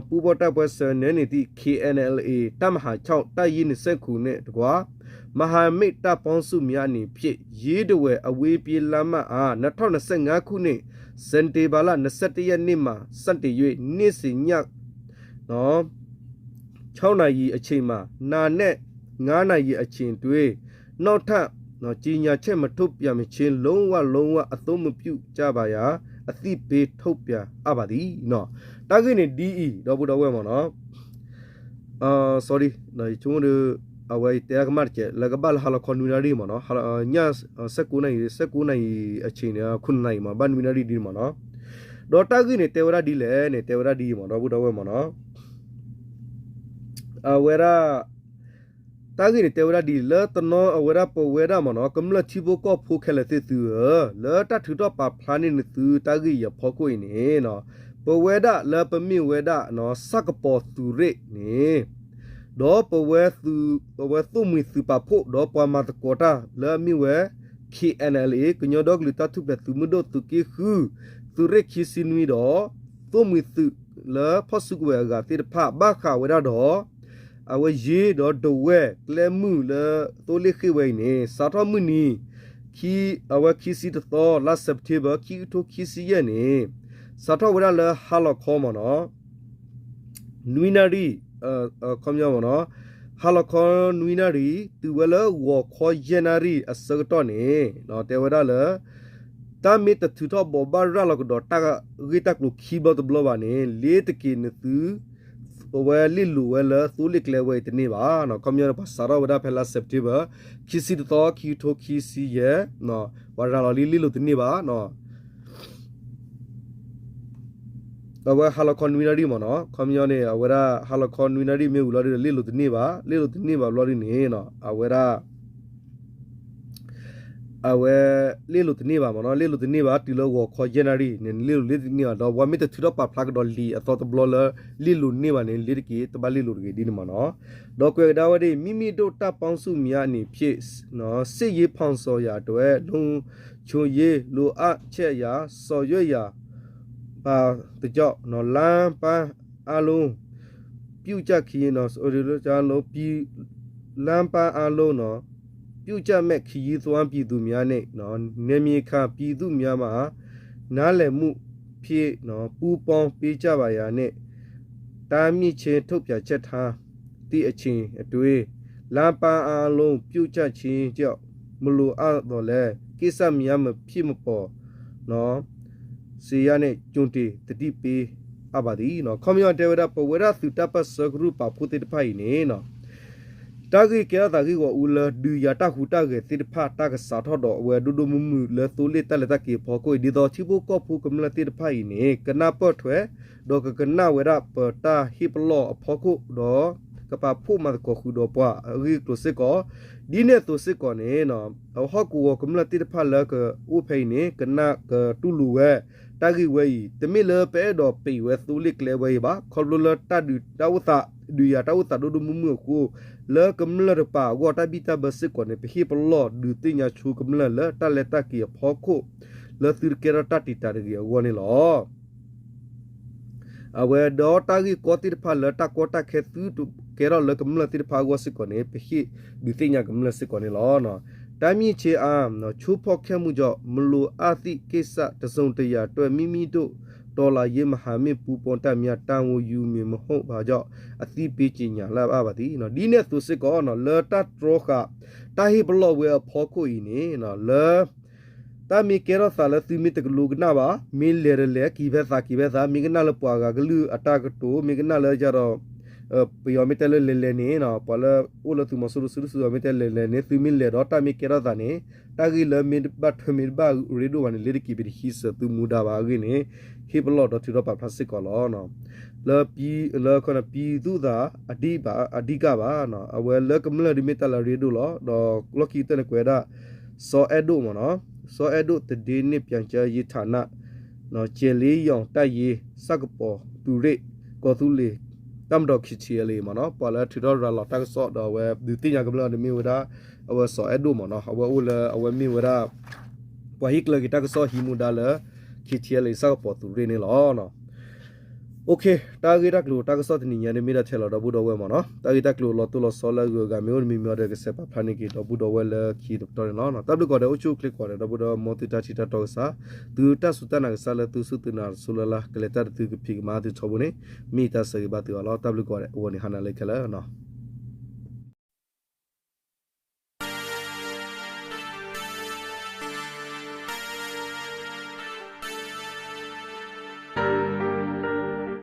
ပူးပေါင်းတပ်ဖွဲ့ဆင်နွှဲနေသည့် KNLA တပ်မဟာခြောက် တပ်ရင်းနှစ်ဆယ့်ခုနစ်နှင့်တကွ မဟာမိတ်တပ်ပေါင်းစုများအနေဖြင့် ရေးတဝဲအဝေးပြေးလမ်းမအား နှစ်ထောင့်နှစ်ဆယ့်ငါးခုနှစ် စက်တင်ဘာလ နှစ်ဆယ့်တစ်ရက်နေ့မှ စတင်၍ နေ့စဉ်ည ခြောက်နာရီအချိန်မှ နံနက်ငါးနာရီအချိန်တွင် နောက်ထပ် နော် ကြေညာချက်မထုတ်ပြန်မချင်း လုံးဝ လုံးဝ အသုံးမပြုကြပါရန် အသိပေးထုတ်ပြန်အပ်ပါသည် နော်. တၢ်ဂ့ၢ်န့ၣ်ဒ်အံၤ ဒီပုၢ်ဒီဝဲၢ်မ့ၢ်နီၤ sorry ယဆိကမိၣ်ဒီး အဝဲယတဲတၢ်ကမၣ်တကဲး လၢကဘၣ်လၢဟါလီၤခီနွံနၣ်ရံၣ်မ့ၢ်နီၤ ည ဆယ့်ကိုးနာရီ ဆယ့်ကိုးနာရီအချိန်န့ၣ် ခုနစ်နာရီမ့ၢ် ဘၣ်နွံနၣ်ရံၣ်ဒ်န့ၣ်မ့ၢ်နီၤ. ဒီးတၢ်ဂ့ၢ်န့ၣ် တဲဝဲဒၣ်ဒ်လဲၣ်န့ၣ် တဲဝဲဒၣ်ဒ်အံၤမ့ၢ် ဒီပုၢ်ဒီဝဲၢ်မ့ၢ်နီၤ အဝဲဒၣ် တၢ်ဂ့ၢ်န့ၣ် တဲဝဲဒၣ်ဒ်အံၤ လၢတနီၤအဝဲဒၣ်ပဝဲဒၣ်မ့ၢ်နီၤ ကမျၢၢ်ထံဖိကီၢ်ဖိခဲလၢာ်သ့ၣ်သုဧၢ, လၢတၢ်ထုးထီၣ်ပာ်ဖျါန့ၢ်နသုတၢ်ဂ့ၢ်အံၤအဖီခိၣ်အံၤန့ၣ် ပဝဲဒၣ်လၢပမ့ၢ်ဝဲဒၣ် ဆၣ်ကပီၤသုးရ့ၣ်န့ၣ် ဒီးပဝဲ ပဝဲသိၣ်မှံၤသုးပာ်ဖှိၣ် ဒီးပှၤမၤသကိးတၢ်လၢအမ့ၢ်ဝဲ KNLA ကညီဒီကလုာ်တၢ်ထူၣ်ဖျဲးသုးမုၢ်ဒိၣ်သုးက့ဃု သုးရ့ၣ်ခံဆံနွံဒီး သိၣ်မှံၤသုးလၢဖီၣ်စုကဝဲၤအဂၤသ့ၣ်တဖၣ် ဘၣ်ဃးဝဲဒၣ်ဒီး အဝဲယ့ဒီးဒဝဲၢ်ကျဲမုၢ်လၢသိလ့ၣ်ဃ့ၢ်ဝဲအံၤန့ၣ် စးထီၣ်မုၢ်နံၤ ခံ အဝဲခံဆံတသီ လါ September ခံကထိခံဆံယဲၢ်န့ၣ် စးထီၣ်ဝဲဒၣ်လၢဟါလီၤခီမ့ၢ်နီၤ နွံနၣ်ရံၣ် ခီပညီမ့ၢ်နီၤ ဟါလီၤခီနွံနၣ်ရံၣ် တုၤဝဲလၢဂီၤခီယဲၢ်နၣ်ရံၣ်အဆၢကတီၢ်န့ၣ် တဲဝဲဒၣ်လၢ တၢ်မ့ၢ်တထုးထီၣ်ဘိးဘၣ်ရၤလီၤကဒီးတၢ်ဂ့ၢ်တၢ်ကျိၤခံဘျီတဘျီဘၣ်န့ၣ် လ့ၤတက့ၤနသု အဝဲလ့ၣ်လိၤဝဲလၢသိလ့ၣ်ကျဲဝဲအံၤတန့ၢ်ဘၣ်. ခီပညီန့ၣ် ပှၤစးထီၣ်ဝဲဒၣ်ဖဲလါ September ခံဆံတသီ ခံကထိခံဆံယဲၢ် ပှၤရၤလီၤလံလ့ၣ်လိၤတန့ၢ်ဘၣ် အဝဲဟါလီၤခီနွံနၣ်ရံၣ်မ့ၢ်နီၤ ခီပညီန့ၣ် အဝဲဒၣ်ဟါလီၤခီနွံနၣ်ရံၣ်မ့ၢ်ဝံၤလီၤဒုး လ့ၣ်လိၤတန့ၢ်ဘၣ် လ့ၣ်လိၤတန့ၢ်ဘၣ်ဘျီဒုးန့ၣ် အဝဲဒၣ် အဝဲ လ့ၣ်လိၤတန့ၢ်ဘၣ်မ့ၢ်နီၤ လ့ၣ်လိၤတန့ၢ်ဘၣ် တုၤလၢဂီၤခီယဲၢ်နၣ်ရံၣ်န့ၣ် လ့ၣ်လိၤလ့ၣ်တန့ၢ်ဘၣ် ဒီးပှၤမ့ၢ်တထုးထီၣ်ပာ်ဖျါကဒီးလံာ်အသီတဘျီလၢ လ့ၣ်လိၤန့ၢ်ဘၣ်န့ၣ် လ့ၤတက့ၤ တဘၣ်လ့ၣ်လိၤတဂ့ၤဒ်န့ၣ်မ့ၢ်နီၤ ဒီးကွဲးကဒါဝဲဒၣ် မိမိတို့တပ်ပေါင်းစုများအနေဖြင့် စစ်ရေးဖော်ဆောင်ရာအတွက် လုံခြုံရေးလိုအပ်ချက်အရ ဆောင်ရွက်ရပါကြောင်း လမ်းပန်းအားလုံး ပြုကျခရီး လမ်းပန်းအားလုံး ပြုကျမဲ့ ခရီးသွားပြည်သူများနဲ့ နယ်မြေခံပြည်သူများမှ နားလည်မှုဖြင့် ပူးပေါင်းပေးကြပါရန်နဲ့ တားမြစ်ခြင်းထုတ်ပြန်ချက်ထားသည့်အချိန်အတွင်း လမ်းပန်းအားလုံးပြုကျခြင်းကြောင့် မလိုအပ်သော်လည်း ကိစ္စများမဖြစ်မပေါ် စေရန်နဲ့ ကြိုတင်သတိပေးအပ်ပါသည် ခီပညီတဲဝဲဒၣ် ပဝဲဒၣ်သုးတၢ်ပၢၢ်ဆၢကရူၢ်ပာ်ဖှိၣ်သ့ၣ်တဖၣ်အံၤန့ၣ် တၢ်ဂ့ၢ်ကဲထီၣ်သးဂ့ၢ်ဂီၢ်အူလၢ ဒုးယၤတၢ်ဟူးတၢ်ဂဲၤသ့ၣ်တဖၣ် တၢ်ကစးထီၣ်ဒီးအဝဲဒိၣ်ဒိၣ်မုၢ်မုၢ်လၢသိလ့ၣ်တၢ်လဲၤတၢ်က့ၤအဖီခိၣ်အံၤ ဒ်သိးထံဖိကီၢ်ဖိကမျၢၢ်သ့ၣ်တဖၣ်အံၤန့ၣ် ကနၢ်ပၢၢ်ထွဲ ဒီးကကနၣ်ဝဲဒၣ်ပတၢ်ဟ့ၣ်ပလီၢ်အဖီခိၣ်ဒီး ကပာ်ဖှိၣ်မၤသကိးဃုာ်ဒီးပှၤအဂ့ၢ်အကျိၤစ့ၢ်ကီး ဒ်န့ၣ်အသိးစ့ၢ်ကီးန့ၣ် အဟီၣ်ကဝီၤကမျၢၢ်သ့ၣ်တဖၣ်လၢကအိၣ်ဖဲအံၤန့ၣ် ကနၢ်ကတူၢ်လိာ်ဝဲ တၢ်ဂ့ၢ်ဝဲအံၤ တမ့ၢ်လၢပအဲၣ်ဒိးပံးဝဲသိလ့ၣ်ကျဲဝဲအံၤဘၣ် ခီဖျိလၢတၢ်ဒုးတၢ်အိၣ်သး ဒုးယၤတၢ်အိၣ်သးဒိၣ်ဒိၣ်မုၢ်မုၢ်အဃိ လၢကမျၢၢ်တပာ်အဂီၢ်တၢ်ဘံၣ်တၢ်ဘၢစ့ၢ်ကီးန့ၣ် ပဟ့ၣ်ပလီၢ်ဒုးသ့ၣ်ညါဆိကမျၢၢ်လၢတၢ်လဲၤတၢ်က့ၤအဖီခိၣ် လၢသုတကဲထီၣ်တၢ်တံာ်တာ်တဂ့ၤအဂီၢ်န့ၣ်လီၤ. အဝဲဒီးတၢ်ဂ့ၢ်ကီသ့ၣ်တဖၣ်လၢတၢ်ကီတၢ်ခဲသုတကဲထီၣ်လၢကမျၢၢ်သ့ၣ်တဖၣ်အဂီၢ်စ့ၢ်ကီးန့ၣ် ပဟ့ၣ်ဒုးသ့ၣ်ညါကမျၢၢ်စ့ၢ်ကီးန့ၣ်လီၤ. တားမြစ်ခြင်းအား ချိုးဖျက်ခဲ့မှုကြောင့် မလိုအပ်သည့်ကိစ္စတစ်စုံတစ်ရာအတွက် မိမိတို့ တော်လှန်ရေးမဟာမိတ်ပူးပေါင်းတပ်များ တာဝန်ယူမည်မဟုတ်ပါကြောင်း အသိပေးကြေညာလိုက်ပါသည် ဒ်န့ၣ်အသိးစ့ၢ်ကီး လၢတၢ်တြီဃာ် တၢ်ဟ့ၣ်ပလီၢ်ဝဲအဖီခိၣ်အံၤန့ၣ် လၢ တၢ်မ့ၢ်ကဲထီၣ်သးလၢသုမ့ၢ်တကလူးကနၣ်ဘၣ်, မ့ၢ်လဲၤတလဲၤ က့ၤဖဲသးက့ၤဖဲသး, မ့ၢ်ကနၣ်လၢပှၤဂၤကလုၢ်အတၢ်ကတိၤ, မ့ၢ်ကနၣ်လၢယၤဒီး ပယီၤမ့ၢ်တဲလၢလဲၤလဲၤန့ၣ် ပှၤလၢအိၣ်လၢသုးမီၤစိရိၤစုဒုၣ်စုတီၤမ့ၢ်တဲလဲၤလဲၤန့ၣ် သုမ့ၢ်လဲၤဒီးတၢ်မ့ၢ်ကဲထီၣ်သးန့ၣ် တၢ်ဂ့ၢ်လၢမ့ၢ်တဘၣ်ထွဲမ့ၢ်တဘၣ်ရ့ဒိၣ်ဘၣ်န့ၣ် လ့ၤတက့ၤပတဟံးစၢၤသုမူဒါဘၣ်အဂ့ၢ်န့ၣ် ဟ့ၣ်ပလီၢ်ဒီးထုးထီၣ်ပာ်ဖျါစ့ၢ်ကီးလီၤ. လၢ လၢ ပြည်သူ့သး အဓိကဘၣ်, အဝဲလၢကမျၢၢ်ဒ်မ့ၢ်တၢ်လၢရ့ဒိၣ်လီၤ. ဒီးလီၢ်ခံကတၢၢ်န့ၣ်ကွဲးဒၣ် စီၤအဲၣ်ဒိၣ်မ့ၢ်နီၤ, စီၤအဲၣ်ဒိၣ် သတင်းနှင့်ပြန်ကြားရေးဌာန ကျယ်လေးယုန်တပ်ရင်း ဆၣ်ကပီၤသုးရ့ၣ် ကီၢ်သူလ့ၤ တပ်မတော် KTLA မ့ၢ်နီၤ, ပှၤလၢထုးထီၣ်ရၤလီၤတၢ်ကစီၣ်ဒီးအဝဲဒုးသ့ၣ်ညါကမျၢၢ်န့ၣ်မ့ၢ်ဝဲဒၣ် အဝဲစီၤအဲၣ်ဒိၣ်မ့ၢ်နီၤ, အဝဲအိၣ်လၢအဝဲမ့ၢ်ဝဲဒၣ် ပှၤဟ့ၣ်ကျၢၤက့ၤတၢ်ကစီၣ်ဟံးမူဒါလၢ KTLA ဆၣ်ကပီၤသုးရ့ၣ်န့ၣ်လီၤ. တၢ်ဂ့ၢ်တၢ်ကျိၤတၢ်ကစီၣ်တနံၤညါန့ၣ် မ့ၢ်ဒၣ်ထဲလီၤ ဒီပုၢ်ဒီဝဲၢ်မ့ၢ်နီၤ. တၢ်ဂ့ၢ်တၢ်ကျိၤလီၤတိၢ်လီၤဆီလၢအဂုၤအဂၤမ့ၢ်အိၣ်တမံၤမံၤအံၤဒီး ကဆဲးပာ်ဖျါန့ၢ်က့ၤဒီပုၢ်ဒီဝဲၢ်လၢခံတပတီၢ်န့ၣ်လီၤ. တၢ်ဘျုးကိးဂၤဒဲး အိၣ်ဆူၣ်အိၣ်ချ့ကိးဂၤဒဲး ဒီပုၢ်ဒီဝဲၢ် မ်သုတၢ်ထံၣ်တၢ်တီကစၢ်, သုတၢ်စူၢ်တၢ်နာ်ကစၢ်လၢသုစူၢ်သုနာ်တစိၢ်လၢ်လၢ် ကလဲၤတၢ်တသုကဖံးကမၤသုထီဘိန့ၣ် မ့ၢ်ယတၢ်ဆၢဂ့ၤဘၣ်သုအီၤလီၤ. တၢ်ဘျုးကိးဂၤဒဲး အဂီၢ်န့ၣ် ဟါနၤလၢခဲလၢာ်နီၤ.